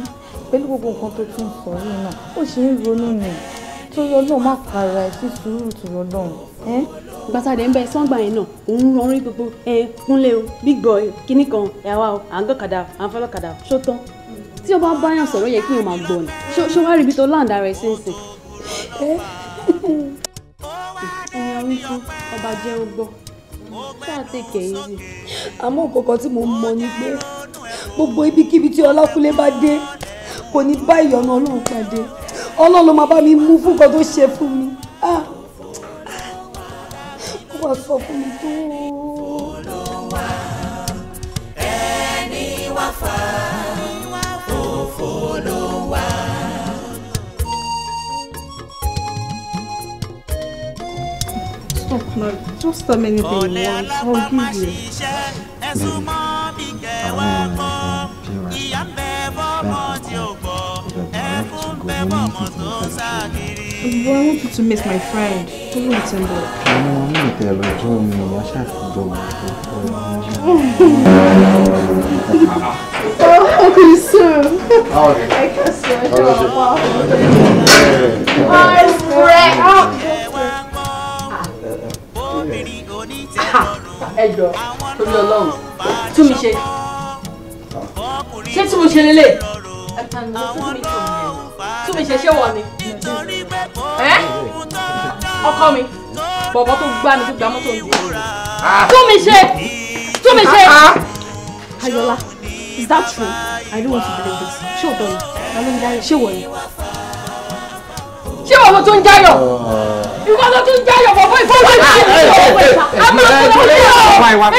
pẹ̀lú gbogbo nǹkan tó tún sọ yìí náà, ó ṣe ń ronú ni, torí Ọlọ́run má para ẹ̀ sí sùúrù torí Ọlọ́run. Gbàtàdé ń bẹ sọ́ngbà yẹn náà, òun rọrí gbogbo ẹ kúnlé o, big boy kíní kan ẹ̀wà o, à ń gọ́kadà à ń fọlọ́kadà ṣó tán. Tí o bá báyàn sọ̀rọ̀ yẹ kí o máa gbọ́ ni, ṣó wá rí ibi tó láǹdà rẹ̀ sínsìn. Ẹ̀yin orí fún ọba jẹ́ ó gbọ́, ṣáà take it easy. Àmọ́ nǹkan tí mo mọ̀ ni pé gbogbo ibikíbi tí Ọlákúnlé bá dé kò ní bá ìyọ́nú Ọlọ́run pàdé. Ọlọ́run ló máa bá mi mú fún nǹkan tó ṣe fún mi. Ó wá sọ fún mi tó. Ẹni wá fà òfò ló wá. Stop now. Just tell me anything you want. I'll give you. But I want you to meet my friend. Oh, okay, soon. I can see. My friend. Ẹ jọ̀ọ́, torí Ọlọ́run, tún mi ṣe. Ṣé tí mo ṣe lélẹ̀? Tún mi ṣe ṣé wọ ni? Ọkọ mi, bọ̀bọ̀ tó gbá mi tó gbá mọ́tò mi. Tún mi ṣe! Tún mi ṣe! Ayọ̀lá, is that true? I don't want to believe this. Ṣé òótọ́ ni? Ṣé wọ ni? Ṣé wọ́n ló tún jáyọ̀? Ìwọ ló tún jáyọ̀ bọ̀bọ̀ ìfowópamọ́ ìfowópamọ́. A máa ń sọ fún ọ.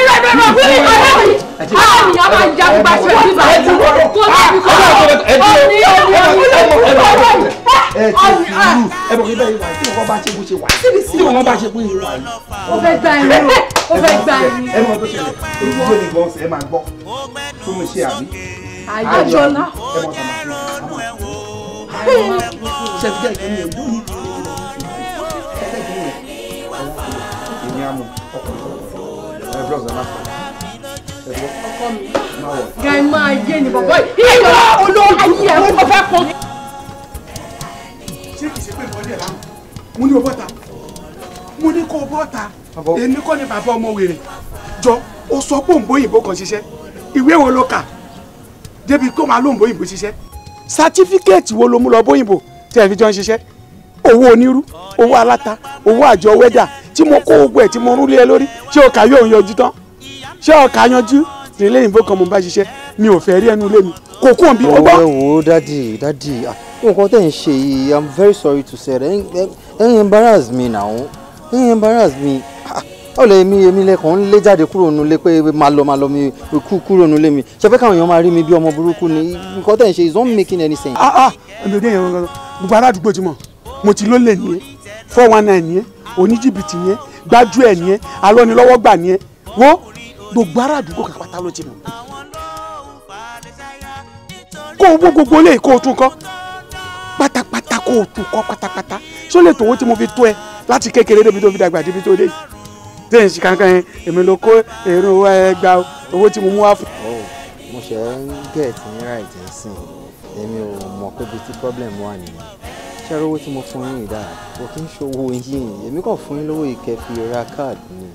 Ìrọ̀ ìrọ̀ ìrọ̀ wíwí ọ̀rẹ́ mi. Àmì a máa ja gbogbo aṣọ ìdíbà. Tó ní ìkọ́ ọ̀ní ọ̀ní ọ̀ní. Ẹ ti sùúrù, ẹ bọ̀ kí bẹ́ẹ̀ wà tí wọ́n bá ṣe bó ṣe wà tí wọ́n bá ṣe bó ṣe wà yìí. Ó fẹ́ gba ẹ̀rín, ó fẹ́ gba ẹ̀rín. Ẹ mọ̀ tó ṣẹlẹ̀, olùdíje ni gan-an ẹ máa gbọ́ tó ń ṣe àbí. Ayọ̀lá. Ẹ mọ̀ tó máa ṣe ṣe fi jẹ́ ìkíni ẹ̀ lónìí. Èmi á mú ọkùnrin ẹ bros ẹ má sọ. Ọkọ mi, gàí máa yé ni bọ̀bọ̀ yìí. Ìyá olóògùn ayé ẹ̀ ó fẹ́ pọ̀. Ṣé kìí ṣe pé ìwọlé ẹ̀ lánàá? Mo ní o bọ́ta. Mo ní kó o bọ́ta. Èmi kọ́ ni bàbá ọmọ wèrè. Jọ, o sọ pé òǹbó òyìnbó kan ṣiṣẹ́. Ìwé wo ló kà? Débi kó máa lóǹbó òyìnbó ṣiṣẹ́. Sátífíkẹ́ẹ̀tì wo ló mú lọ bóyìnbó tí ẹ fi jọ ń ṣiṣẹ́? Owó onírú, owó aláta, owó àjọ wẹ́dà tí mo kó ogun ẹ̀ tí mo rún lé ẹ lórí. Ṣé ọkà yóò yanjú tán? Ṣé ọkà yanjú? Ilé òyìnbó kan mo bá ṣiṣẹ́, mi ò fẹ́ rí ẹnu ilé mi. Kò kú òǹbí, ó gbọ́. Ẹ wo dádì, dádì, nǹkan tẹ̀ ń ṣe yìí, I'm very sorry to say, ẹ ń embarrass me now, ẹ ń embarrass me. Ó lè mi èmi lẹ́kàn ń lé jáde kúrò nulẹ̀ pé máa lọ mi kú kúrò nulẹ̀ mi. Ṣé fẹ́ káwọn èèyàn máa rí mi bí ọmọ burúkú ni? Nǹkan tẹ̀ ń ṣe is not making any sense. Ẹ̀mí ò dé yẹn gbogbo aládùúgbò ti mọ̀, mo ti lólè nìyẹn, 419 nìyẹn, oníjìbìtì nìyẹn, gbájú ẹ̀ nìyẹn, alọ́nilọ́wọ́gbà nìyẹn, wo gbogbo aládùúgbò kàpátá ló ti mọ̀. Kó o wó gbogbo lé kó o tún kọ́ pátápátá, kó o tún kọ́ pátápátá. Ṣó lè tòwó tí mo fi tó ẹ láti kékeré débi tó fi dàgbà débi tó dé yìí? Tẹ́yìn sí kankan yẹn, èmi ló kó èrò ẹgbà owó tí mo mú wá fún. Mo ṣe ń get ní right ẹ̀ sìn, èmi ò mọ̀ pé ibi tí problem wà nìyẹn. Ṣé owó tí mo fún yín ìdá kò kí ń ṣòwò yín, èmi kàn fún yín lówó ìkẹ́ fi ra card ni.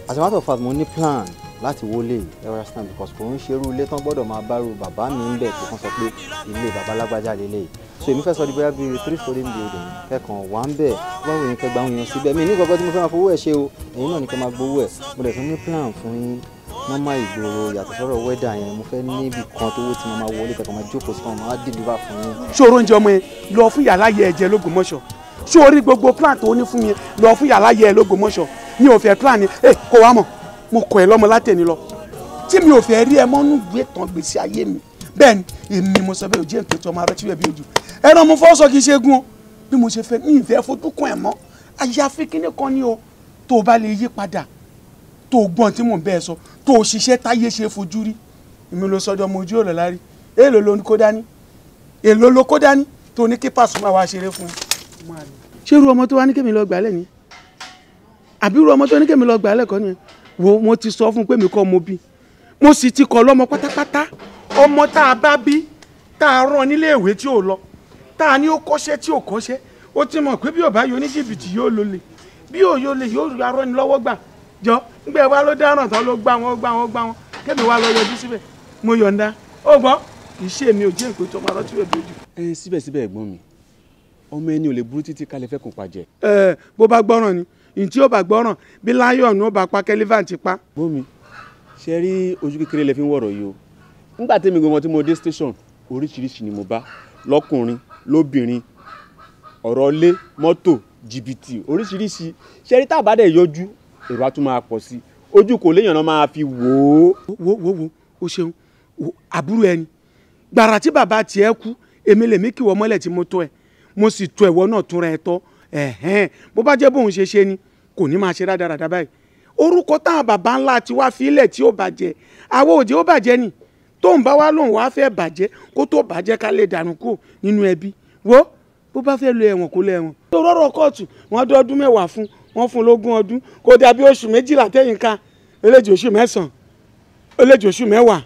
As a matter of fact, mo ní plan láti wọlé understand because kò ń ṣerú ilé tán gbọ́dọ̀ máa bárò bàbá mi ń bẹ̀ pé kán sọ pé ilé bàbá lágbájá lélẹ̀. So èmi fẹ́ sọ di bóyá bíi 3-story building kẹ́kàn wà ń bẹ̀ báwo yẹn kẹ́ gba àwọn èèyàn síbẹ̀. Mi ní kankan tí mo fẹ́ máa fowó ẹ̀ ṣe o, ẹ̀yin náà ní kẹ́ máa gbowó ẹ̀. Mo dẹ̀ tún ní plan fún yín normal ìgboro yàtọ̀ sọ̀rọ̀ wẹ́dà yẹn, mo fẹ́ níbi kan tówó tí mo máa wọlé kẹ́kọ̀ọ́ máa jókòó sí kan máa deliver fún yín. Ṣé o róúnjẹ ọmọ yẹn lọ fún yàrá yẹ ẹ̀jẹ̀ l'Ógbómọ̀ṣọ́? Ṣé o rí gbogbo plan tó ní fún mi lọ fún yàrá yẹ ẹ l'Ógbómọ̀ṣọ́? Mi ò fẹ́ plan ni ẹ kó wa mọ̀, mo kọ̀ ẹ́ lọ́mọ látẹ̀ni lọ tí mi ò fẹ́ rí ẹ mọ́nú gbé tán gbèsè ayé mi. Bẹ́ẹ̀ ni èmi mo sọ bẹ́ẹ̀, òjì ètò ọmọ arẹ tí wẹ́ẹ̀ bí ojú ẹran mo fọ́ sọ kì í ṣe gún o. Bí mo ṣe fẹ́ mi ìfẹ́ fojú kún ẹ̀ mọ́. Àyàfi kíní kan ní o, tó o bá lè yí padà, tó o gbọ́n tí mò ń bẹ́ẹ̀ sọ, tó o ṣiṣẹ́ táyé ṣe fojú rí. Èmi ló sọjọ́ mo ojú ọ̀rọ̀ lárí. Èèlò ló kó dání, èèlò ló kó dání tó ní kí Pasuma wá ṣeré fún ẹ. Ṣé irú ọmọ tó wá ní kémi lọ gbàálẹ̀ ni? Àbí irú ọmọ tó ní kémi lọ gbàálẹ̀ kọ́ ni? Wo, mo ti sọ fún pé mi kọ́ mo bí, mo sì ti kọ́ lọ́mọ pátápátá. Ọmọ tá a bá bí, tá a rán nílé ìwé tí ò lọ, tá a ní ó kọ́ṣẹ́ tí ò kọ́ṣẹ́, ó ti mọ̀ pé bí ò bá yọ ní jìbìtì yóò lólè, bí ò yọ lè yóò rí arọ́ ni lọ́wọ́ gbà. Jọ ńgbẹ́ wa ló dáràn tán ló gbá wọn gbá wọn gbá wọn, kémi wá lọ yọjú síbẹ̀. Mo yọ̀ǹda ó gbọ́, kì í ṣe mi ò jẹ́ ìpè tó máa rọ́tí rẹ̀ bí ojú. Ẹ síbẹ̀síbẹ̀ ẹ̀gbọ́n mi, ọmọ ẹni ò lè burú títí kálẹ̀ fẹ́ kùn pàjẹ́. Ẹ bó bá gbọ́ràn ni, ntí ó bá gbọ́ràn bí láyọ̀nù ó bá pa kẹ́lífàǹtì pa. Bómi, ṣe rí ojú kékeré lẹ fi ń wọ̀rọ̀ yìí o. Nígbà tẹ́mi gbogbo tí mo dé station, oríṣiríṣi ni mo bá, lọ́kùnrin lóbìnrin, ọ̀rọ̀ ilé, mọ́tò, jìbìtì, oríṣiríṣi. Ṣe rí tá a bá dẹ̀ yọjú, èrò á tún máa pọ̀ sí i. Ojú kò léèyàn náà máa fi wò ó. Wo wo wo, o ṣeun àbúrò ẹni. Gbàrà tí bàbá tiẹ̀ kú, èmi lèmi kì wọ́n mọ́lẹ̀ tí mo tọ́ ẹ, mo sì tọ́ ẹ̀wọ́ náà túnra ẹ tọ́. Ẹ̀hẹ́n, bó bá jẹ́ bóun ṣe ṣe ni, kò ní máa ṣe rádaràda báyìí. Orúkọ táwọn bàbá ńlá ti wá fílẹ̀ tí ó bàjẹ́, àwọn òjò ó bàjẹ́ ni. Tóun bá wá lóun wá fẹ́ bàjẹ́, kó tó bàjẹ́ ká lè dànù kú nínú ẹbí. Wo, bó bá fẹ́ lo ẹ̀wọ̀n kó lọ ẹ̀wọ̀n. Tó rọ́rọ̀ kóòtù, wọ́n dún ọdún 10 fún, wọ́n fún lógún ọdún, kó dàbí oṣù 12 tẹ́yìn ká, eléjì oṣù 9, eléjì oṣù 10,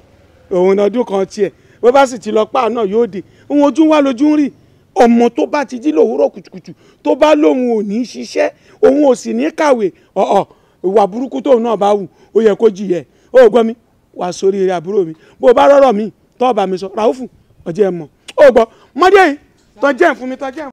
òun ọdún kan tiẹ̀. Bó bá sì ti lọ páà náà yóò dé. Òun ojú wá lójú ń rí. Ọmọ tó bá ti jí lòwúrọ̀ kùtùkùtù, tó bá lóun ò ní ṣiṣẹ́, òun ò sì ní kàwé, ọ̀ọ̀ ìwà burúkú tóun náà bá wù, ó yẹ kó jìyẹ. Ó gbọ́ mi, wà sórí eré àbúrò mi. Bó bá rọ́rọ̀ mi, tó bá mi sọ, Ràúfù, ọjọ́ ẹ mọ̀. Ó gbọ́, mọ́dé yìí, tọ́jẹ́ ẹ̀ fún mi, tọ́jẹ́ ẹ̀.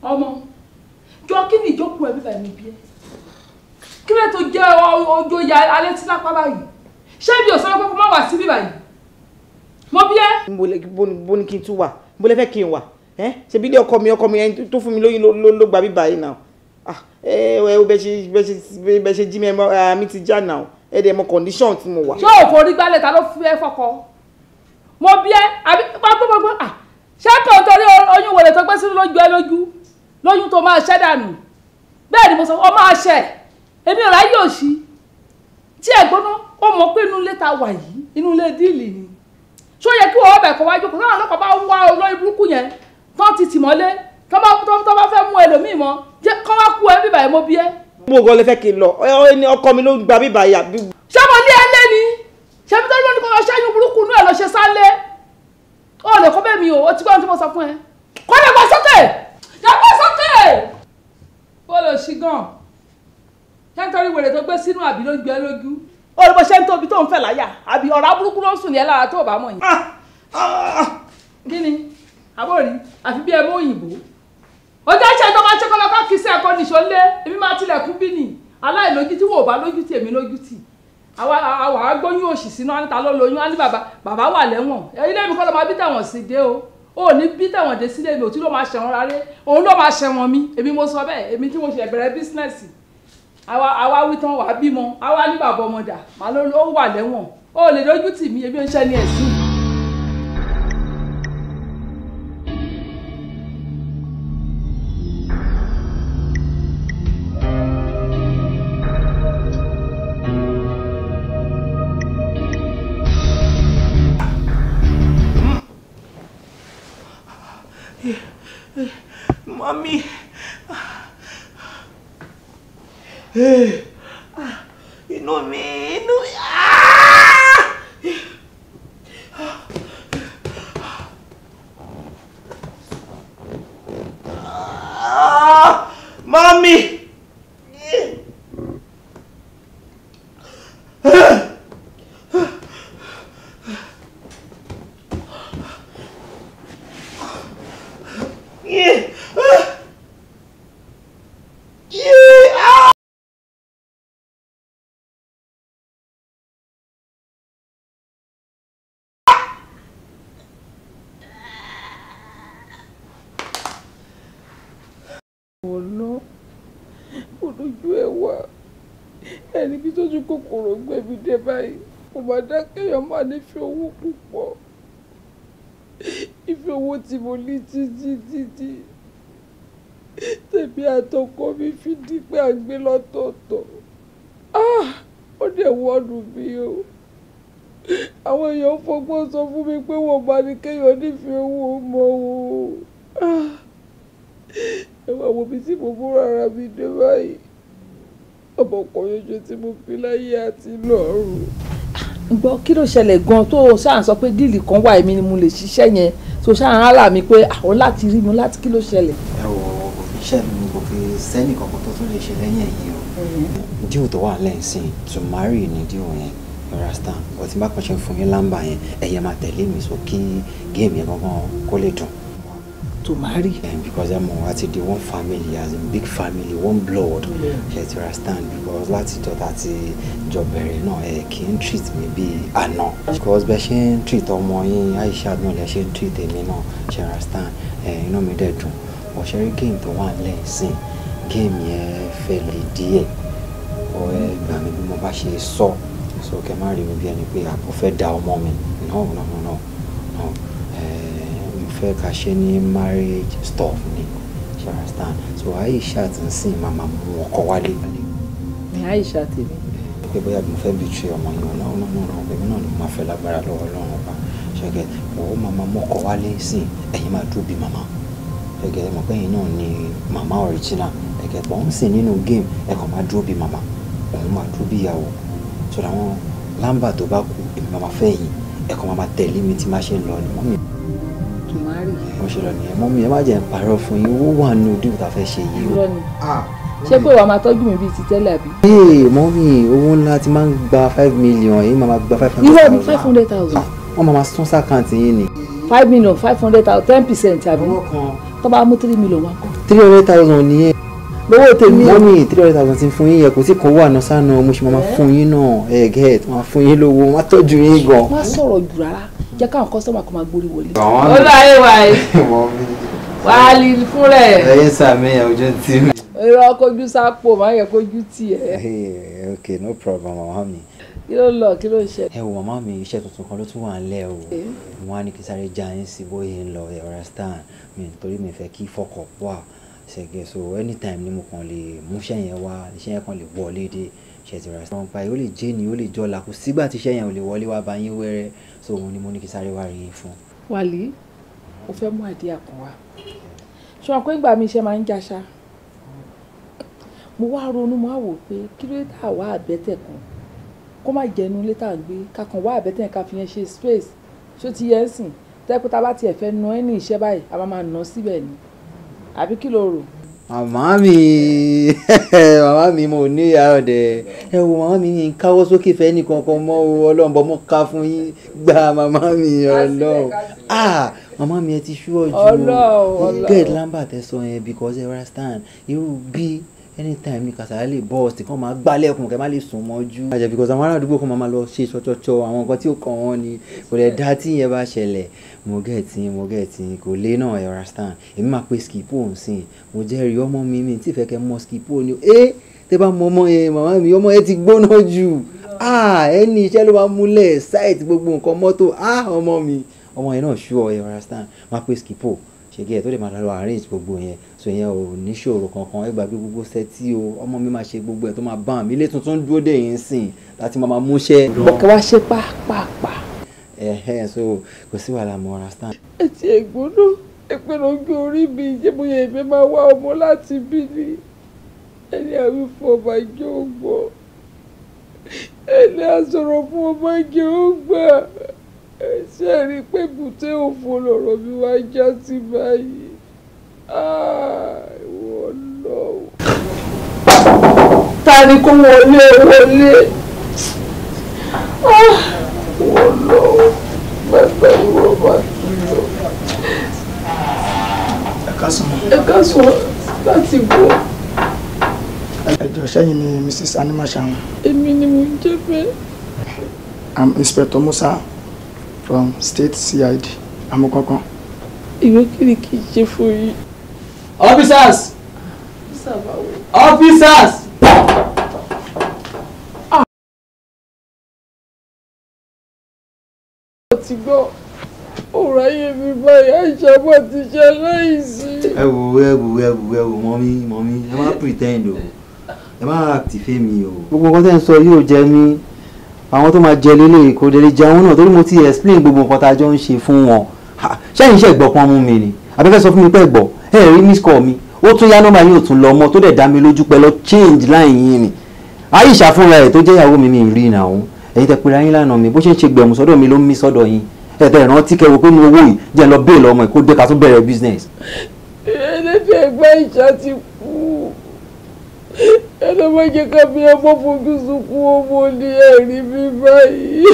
Ọmọ jọ, kí ni ìjókòó ẹ bíbá ẹni bí ẹ? Kí ló tó jẹ ọjọ́ ya alẹ́ tí lápá báyìí? Ṣé ibi ò sọ pé kó má wà sí bíbá yìí? Mo bí ẹ. Bó ní kí n tún wà? Bó lẹ fẹ́ kí n wà? Ṣe bí ilé ọkọ mi ẹni tó fún mi lóyún ló gba bíbá yìí náà. Ẹ ẹ bẹ ṣe jí mi, mi ti já náà. Ẹ dẹ̀ mọ condition tí mo wà. Ṣé òfò orí gbálẹ̀ ta ló fi ẹ fọkọ? Mo bí ẹ àbí gbogbogbò ṣé kò ń torí oyún wọlé tó gbé sínú lójú ẹ lójú lóyún tó máa ṣẹ́ dànù? Bẹ́ẹ̀ ni mo sọ, ọ máa ṣẹ́. Èmi ò ráyè òṣì tí ẹ̀ gbóná. Ó mọ̀ pé inú ilé ta wà yìí, inú ilé díìlì ni. Ṣó yẹ kí wọ́n ọbẹ̀ kọ́ wájú kó táwọn ọlọ́pàá bá wá olórí burúkú yẹn tán ti tì mọ́lé, tán bá fẹ́ mú ẹlòmíì mọ́, jẹ́ kán wá kú ẹ bíbà ẹ̀ mo bí ẹ. Mo gan lè fẹ́ kí n lọ, ọkọ mi ló gba bíbà yà. Ṣé mo ní ẹ lé ni? Ṣé mi tó ní kó lọ ṣẹ́yún burúkú inú ẹ̀ lọ ṣe sálé? Ó lè kó bẹ́ẹ̀ mi o, ó ti gbọ́ ohun tí mo sọ fún ẹ. Kó lè gbọ́ sókè! Yàgbọ́ sókè! Ó lè ṣí gan. Ṣé nítorí wèrè tó gbé sínú àbí ló ń gbé lójú? Ó lè bó ṣe ń tóbi tó ń fẹ̀ láyà, àbí ọ̀rá burúkú ló ń sùn ní ẹ lára tó bá mọ̀ yín. Kí ni? Àbórí, àfi bí ẹ mú òyìnbó. Ọjọ́ ìṣe tó máa ṣe kọ́lọ́kọ́ kì í sí ẹ̀kọ́ nìṣó lé, èmi máa tilẹ̀kùn bí nì. Aláìlójútì wò bá lójútì èmi lójútì. Àwa agbóyún òṣì sínú àníta ló lóyún, á ní bàbá wà lẹ́wọ̀n. Ilé mi kọ́ ló máa bí tẹ̀wọ̀n sí dé o. Ó ní bí tẹ̀wọ̀n dé sílé mi, òtún ló máa ṣẹ̀wọ̀n rárẹ̀. Òun ló máa ṣẹ̀wọ̀n mi, èmi mo sọ bẹ́ẹ̀, èmi tí mo ṣe bẹ̀rẹ̀ bísínẹ́sì. Àwa wí tán wàá bímọ, àwa ní bàbá ọmọdà, màá ló wà lẹ́wọ̀n. Ó lè lójú tì mí, èmi ò ń ṣẹ́ ní ẹ̀sìn. Mami. Inú mi, inú mi. Mami. Yeah. Yeah. lójú ẹ̀ wá. Ẹni bí tójú kòkòrò gbé mi dé báyìí, kò má dá kéèyàn má nífẹ̀ẹ́ owó púpọ̀. Ìfẹ́ owó tí mo ní títí títí tèmi àtọkọ mi fi di pé à ń gbé lọ́tọ̀ọ̀tọ̀. Ó dẹ̀ wọ́ọ̀nù mi o. Àwọn èèyàn fọgbọ́n sọ fún mi pé wọ́n bá ní kéèyàn nífẹ̀ẹ́ owó mọ́ o. Ẹ wá wo mi tí mo múra ara mi dé báyìí. Ọmọkùnrin ojú tí mo fi láyé àti lọ́run. Gbọ́, kí ló ṣẹlẹ̀ gan-an tó o ṣáà ń sọ pé deal kan wà, èmi ni mo lè ṣiṣẹ́ yẹn, tó ṣáà ń hálà mi pé àwọn láti rí mi láti, kí ló ṣẹlẹ̀? Ẹ wo, iṣẹ́ mi kò fi sẹ́nì kankan tó tún lè ṣe lẹ́yìn ẹ̀yìn o. Deal tó wà lẹ́yìn sí to marry ni deal yẹn, you understand? But tí n bá kàn ṣe fún yín lámbà yẹn, ẹ̀yẹ máa tẹ̀lé mi, so kí game yẹn gangan kó lè dùn. To marry? Because ẹ mọ̀, a ti di one family, as in big family, one blood. Ṣe ti understand? Because láti jọ ta ti jọ bẹ̀rẹ̀ náà, ẹ kì í treat mi bí àná. Because bẹ́ẹ̀ ṣe ń treat ọmọ yín Aisha náà lẹ ṣe ń treat èmi náà, ṣe understand? Ẹ inú mi dẹ̀ dùn. Ọ̀ṣẹ́rí game tó wà lẹ́yìn sìn, game yẹn fẹ́ lè díẹ̀. Ọ ẹ gbà mí bí mo bá ṣe sọ, so kẹ má rí mi bí ẹni pé àpò fẹ́ da ọmọ mi. No, no, no, no, no. Mo fẹ́ ká ṣe ní marriage stuff ni, ṣe understand? So Aisha ti ń sìn máa mú ọkọ wálé. Ní Aisha tèmi. Pé bóyá mo fẹ́ betray ọmọ yẹn? No, no, no, no, èmi náà ni mo máa fẹ́ lágbára lọ́wọ́ Ọlọ́run ọba. Ṣẹ́gẹ̀ ó máa mú ọkọ wálé sìn, ẹ̀yin máa dúró bí màmá. Ṣẹ́gẹ̀ ẹ mọ̀ pé ẹ̀yin náà ni màmá original. Ẹ̀gẹ̀ pọ̀ ń sìn nínú game, ẹ kàn máa dúró bí màmá, òun máa dúró bí ìyàwó. So àwọn lámbà tó bá kú, èmi máa fẹ́ yín, ẹ kàn máa tẹ̀lé mi tí má ṣe ń lọ ni mummy. Tùmárì. Mo ṣe lọ nìyẹn mummy, ẹ má jẹ́ ń parọ́ fún yín, owó wà nínú deal tá a fẹ́ ṣe yìí o. Irọ́ ni. Ṣé pé wàá máa tọ́jú mi bíi ti tẹ́lẹ̀ àbí? Ee mummy, owó ńlá ti máa ń gba 5 million, èyí máa gba 500,000. Irọ́ ni, 500,000. Wọ́n máa sún sí account yín ni. 5,500,000, 10% àbí? Tó bá mú 3 million wá kọ́. 300,000 nìyẹn. Lówó tèmi. Mummy, 300,000 ti fún yín yẹ, kò sí kó wà náà sánà, mo ṣe máa fún yín náà, ẹ get, máa fún yín lówó, máa tọ́jú yín gan. Má sọ̀rọ̀ jù rárá, jẹ́ káwọn customer kan máa gbórí wọlé. Ó láyé wáyé wàá fún rẹ̀. Ẹyẹ sàmì ẹ, ojú tí mi. Irọ́, kojú sápò, má yẹ kojú tì ẹ́. Okay, no problem, màmá mi. Kí ló ń lọ, kí ló ń ṣe? Ẹ wo màmá mi, iṣẹ́ tuntun kan ló tún wà ńlẹ̀ o. Mo wá ní kí sáré já yín sí bóyá ń lọ, ẹ understand mi, torí mi fẹ́ kí fọkàn wà ṣẹ̀gẹ̀. So anytime ni mo kàn lè múṣẹ́ yẹn wá, iṣẹ́ yẹn kàn lè wọlé dé, ṣe ti rà sí. Wọn pa ó lè jẹ́ ni, ó lè jọ́la, kò sígbà tí iṣẹ́ yẹn ò lè wọlé wá bá yín wẹ́rẹ́. So òun ni mo ní kí sáré wá rí yín fún. Wàlí, mo fẹ́ mú idea kan wá. Ṣé wọn pé ìgbà mi iṣẹ́ máa ń jáṣá, mo wá ronú, mo wá wò pé kí ló dé tá a wá àbẹ́tẹ̀ kan, kó má jẹ́ inú ilé tá à ń gbé, ká kàn wá àbẹ́tẹ̀ ká fi yẹn ṣe space. Ṣó ti yẹ ń sìn tẹ́pẹ́ tá a bá tiẹ̀ fẹ́ na ẹ́ ní iṣẹ́ báyìí, a máa máa nà síbẹ̀ ni, àbí kí ló rò? Màmá mi, màmá mi, mo ní ìyá ọ̀dẹ̀. Ẹ wo màmá mi, ní káwọ́ sókè fẹ́ ní kankan mọ́ o. Ọlọ́run bọ́ mọ́ ká fún yín gbà, màmá mi. Ọlọ́run, ah, màmá mi, ẹ ti ṣú ọ̀jù. Ọlọ́run, Ọlọ́run. Get lamba tẹ sọ yẹn, because ẹ understand, irú bí anytime ní kàsálà lè burst, kàn máa gbálẹ̀kùn, kẹ́ má lè sùn mọ́jú. Àjẹ́ because àwọn ará àdúgbò kan máa lọ ṣe ṣọṣọṣọ àwọn nǹkan tí ó kàn wọ́n ni, kò lè dá tí yẹn bá ṣẹlẹ̀. Mo get yín, mo get yín, kò lé náà, ẹ understand. Èmi máa pe Skipo nsìn, mo jẹ́rìí ọmọ mi, mi tí fẹ́ kẹ́ mọ Skipo ni. Ẹ tẹ́ bá mọ ọmọ yẹn, màmá mi, ọmọ yẹn ti gbóná jù. Ah, ẹni iṣẹ́ ló máa múlẹ̀ site gbogbo nǹkan mọ́tò. Ah, ọmọ mi, ọmọ yẹn náà ṣú ọ, ẹ understand. Máa pe Skipo ṣègé ẹ tó lè máa lọ arrange gbogbo yẹn, so yẹn ò níṣòro kankan. Ẹ gbàgbé gbogbo sẹ́tí o, ọmọ mi máa ṣe gbogbo ẹ̀ tó máa bá mi. Ilé tuntun dúró dè yín sìn láti máa múṣẹ́. Bọ̀kẹ́ wá ṣe pàápàá. Ẹ̀hẹ́, so kò sí wàhálà, mo understand. Ẹtì ẹ̀gbọ́n ìpinnu ojú orí mi ṣé bóyá èmi máa wá ọmọ láti bí ni, ẹni àwí fún ọba jẹ́ ó gbọ́, ẹni àsọ̀rọ̀ fún ọba jẹ́ ó gbà. Ṣe rí i pé bùté òfo lọ̀rọ̀ mi wá já sí báyìí? Ìwọ lọ. Ta ni kó wọlé wọlé? Ìwọ lọ, bàbá, ìwọ bá tún lọ. Ẹ káàsán. Ẹ káàsán, láti bọ̀. Ẹ jọ̀ọ́, ṣẹ́yìn ni Mrs. Animashaun? Èmi ni mo ń jẹ́ bẹ́ẹ̀. I'm Inspector Musa from State CID Amukankan. Ìwé kiri kì í ṣe fún yín. Officers! Sábàwò. Officers! ti gbọ́. Ọ̀rọ̀ ayé mi báyìí, Aisha mà ti ṣe aláìsí. Ẹ wo, ẹ wo, ẹ wo, ẹ wo, mummy, mummy, ẹ má pretend o, ẹ má act fẹ́mi o. Gbogbo nǹkan tẹ́ ń sọ yóò jẹ mí. Àwọn tó máa jẹ lélẹ̀ kò dé lè jẹun náà, torí mo ti explain gbogbo nǹkan tá a jọ ń ṣe fún wọn. Ṣẹ́yìn iṣẹ́ ìgbọ̀pọ̀ mú mi ni àbẹ́fẹ́ sọ fún mi pé gbọ́ ẹ rí miss call mi, ó tún yá nọ́mbà yóò tún lọ mọ́, tó dẹ̀ dá mi lójú pé lọ change line yín ni. Aisha fúnra ẹ̀ tó jẹ́ ìyàwó mi, mi rí ìnà òun. Ẹ̀yin tẹ pera yín lánàá mi, bó ṣe ń ṣe gbẹ̀mú sọ́dọ̀ mi ló ń mí sọ́dọ̀ yín. Ẹ̀ tẹ ìrántí kẹwo pé mo owó yìí jẹ́ lọ bẹ́ẹ̀ lọ́mọ ẹ̀ kó dé ká tún bẹ̀rẹ̀ business. Ẹlẹ́dẹ̀ ẹgbẹ́ Aisha ti kú. Ẹlẹ́mọ̀jẹ̀ ká bí ọmọ fojú sunkún ọmọ ní ẹ̀rí mi báyìí.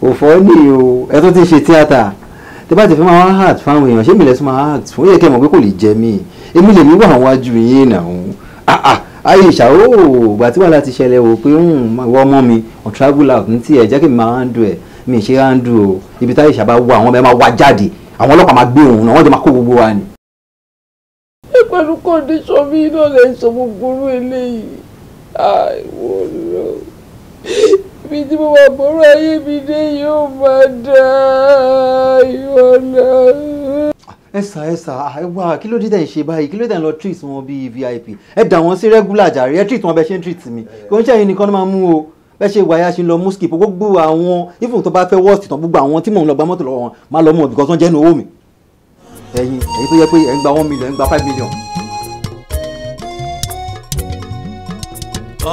Òfò ní o, ẹ tó ti ń ṣe tíátà. Tẹ bá ti fi máa wá act fáwọn èèyàn, ṣé mi lẹ tún máa act fún? Ó yẹ kẹ́ ẹ mọ̀ pé kò lè jẹ mí. Èmi lèmi wà wájú yín náà. Aisha ó gbà tí wàhálà ti ṣẹlẹ̀ wò pé ìwọ ọmọ mi on travel out ní tiẹ̀, jẹ́ kí mi máa handle ẹ̀. Mi ṣe handle o. Ibi tí Aisha bá wà, àwọn ọmọ ẹ máa wá jáde, àwọn ọlọ́pàá máa gbé òun náà, wọ́n jọ máa kó gbogbo wa ni. Pẹ̀lú condition mi náà lè sọ gbogbo orú eléyìí. Àìwọ̀ lọ. Ibi tí mo máa bọ̀rọ̀ ayé mi dé yóò máa dá ìwọ lọ. Ẹ sà, ẹ sà, ẹ wá, kí ló dé tẹ̀ ń ṣe báyìí? Kí ló dé tẹ̀ ń lọ treat wọn bíi VIP? Ẹ dà wọ́n sí regular jàre, ẹ treat wọn bẹ́ẹ̀ ṣe ń treat mi. Kò ń ṣẹ̀yìn nìkan ló máa mú o. Bẹ́ẹ̀ ṣe wáyà ṣe ń lọ mú skip gbogbo àwọn, even tó bá fẹ́ worst tán, gbogbo àwọn tí mò ń lọ gba mọ́tò lọ́wọ́ wọn máa lọ mú wọn because wọ́n jẹ́ inú owó mi. Ẹ̀yin èyí tó yẹ pé ẹ̀ ń gba 1 million, ẹ̀ ń gba 5 million.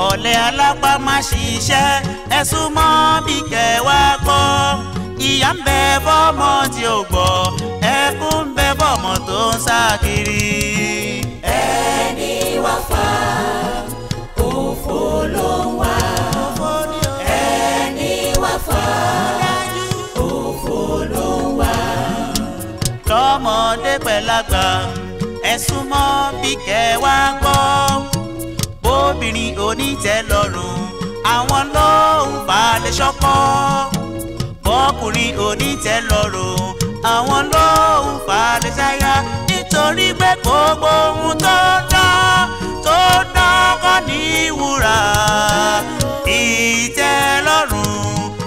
Ọ̀lẹ alápá má ṣiṣẹ́, ẹ súnmọ́ bí kẹwàá gbọ́. Ìyà ń bẹ fọ́mọ tí ò gbọ́, ẹkún ń bẹ fọ́mọ tó ń sá kiri. Ẹni wá fà òfò ló ń wá. Ẹni wá fà òfò ló ń wá. Lọ́mọdé pẹ̀lágbà, ẹ súnmọ́ bí kẹwàá gbọ́. Bóbìnrin onítẹ̀lọ́rùn, àwọn ló ń falẹ̀ ṣọ́kọ́. Bọ́kùnrin onítẹ̀lọ́rùn, àwọn ló ń falẹ̀ ṣáyà. Nítorí pé gbogbo ohun tó dán tó dán kọ́ ní wúrà. Ìtẹ́lọ́rùn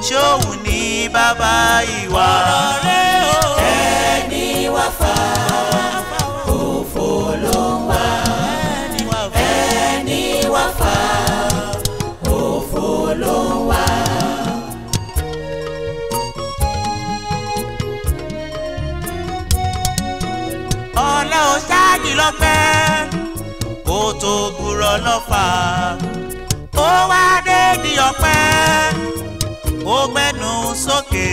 ṣóhun ní bàbá ìwà. Ẹni wá fà òfò ló ń wá. Ẹni wá fà òfò ló ń wá. Ọ̀la ò ṣáàjì lọ́pẹ́ kó tó gbúrọ̀ lọ́fà, ó wá dé di ọpẹ́, ó gbẹ́nu sókè,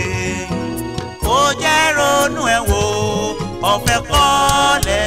ó jẹ́ ronú ẹ̀ wò, ọ̀fẹ́ kọ́ lẹ̀.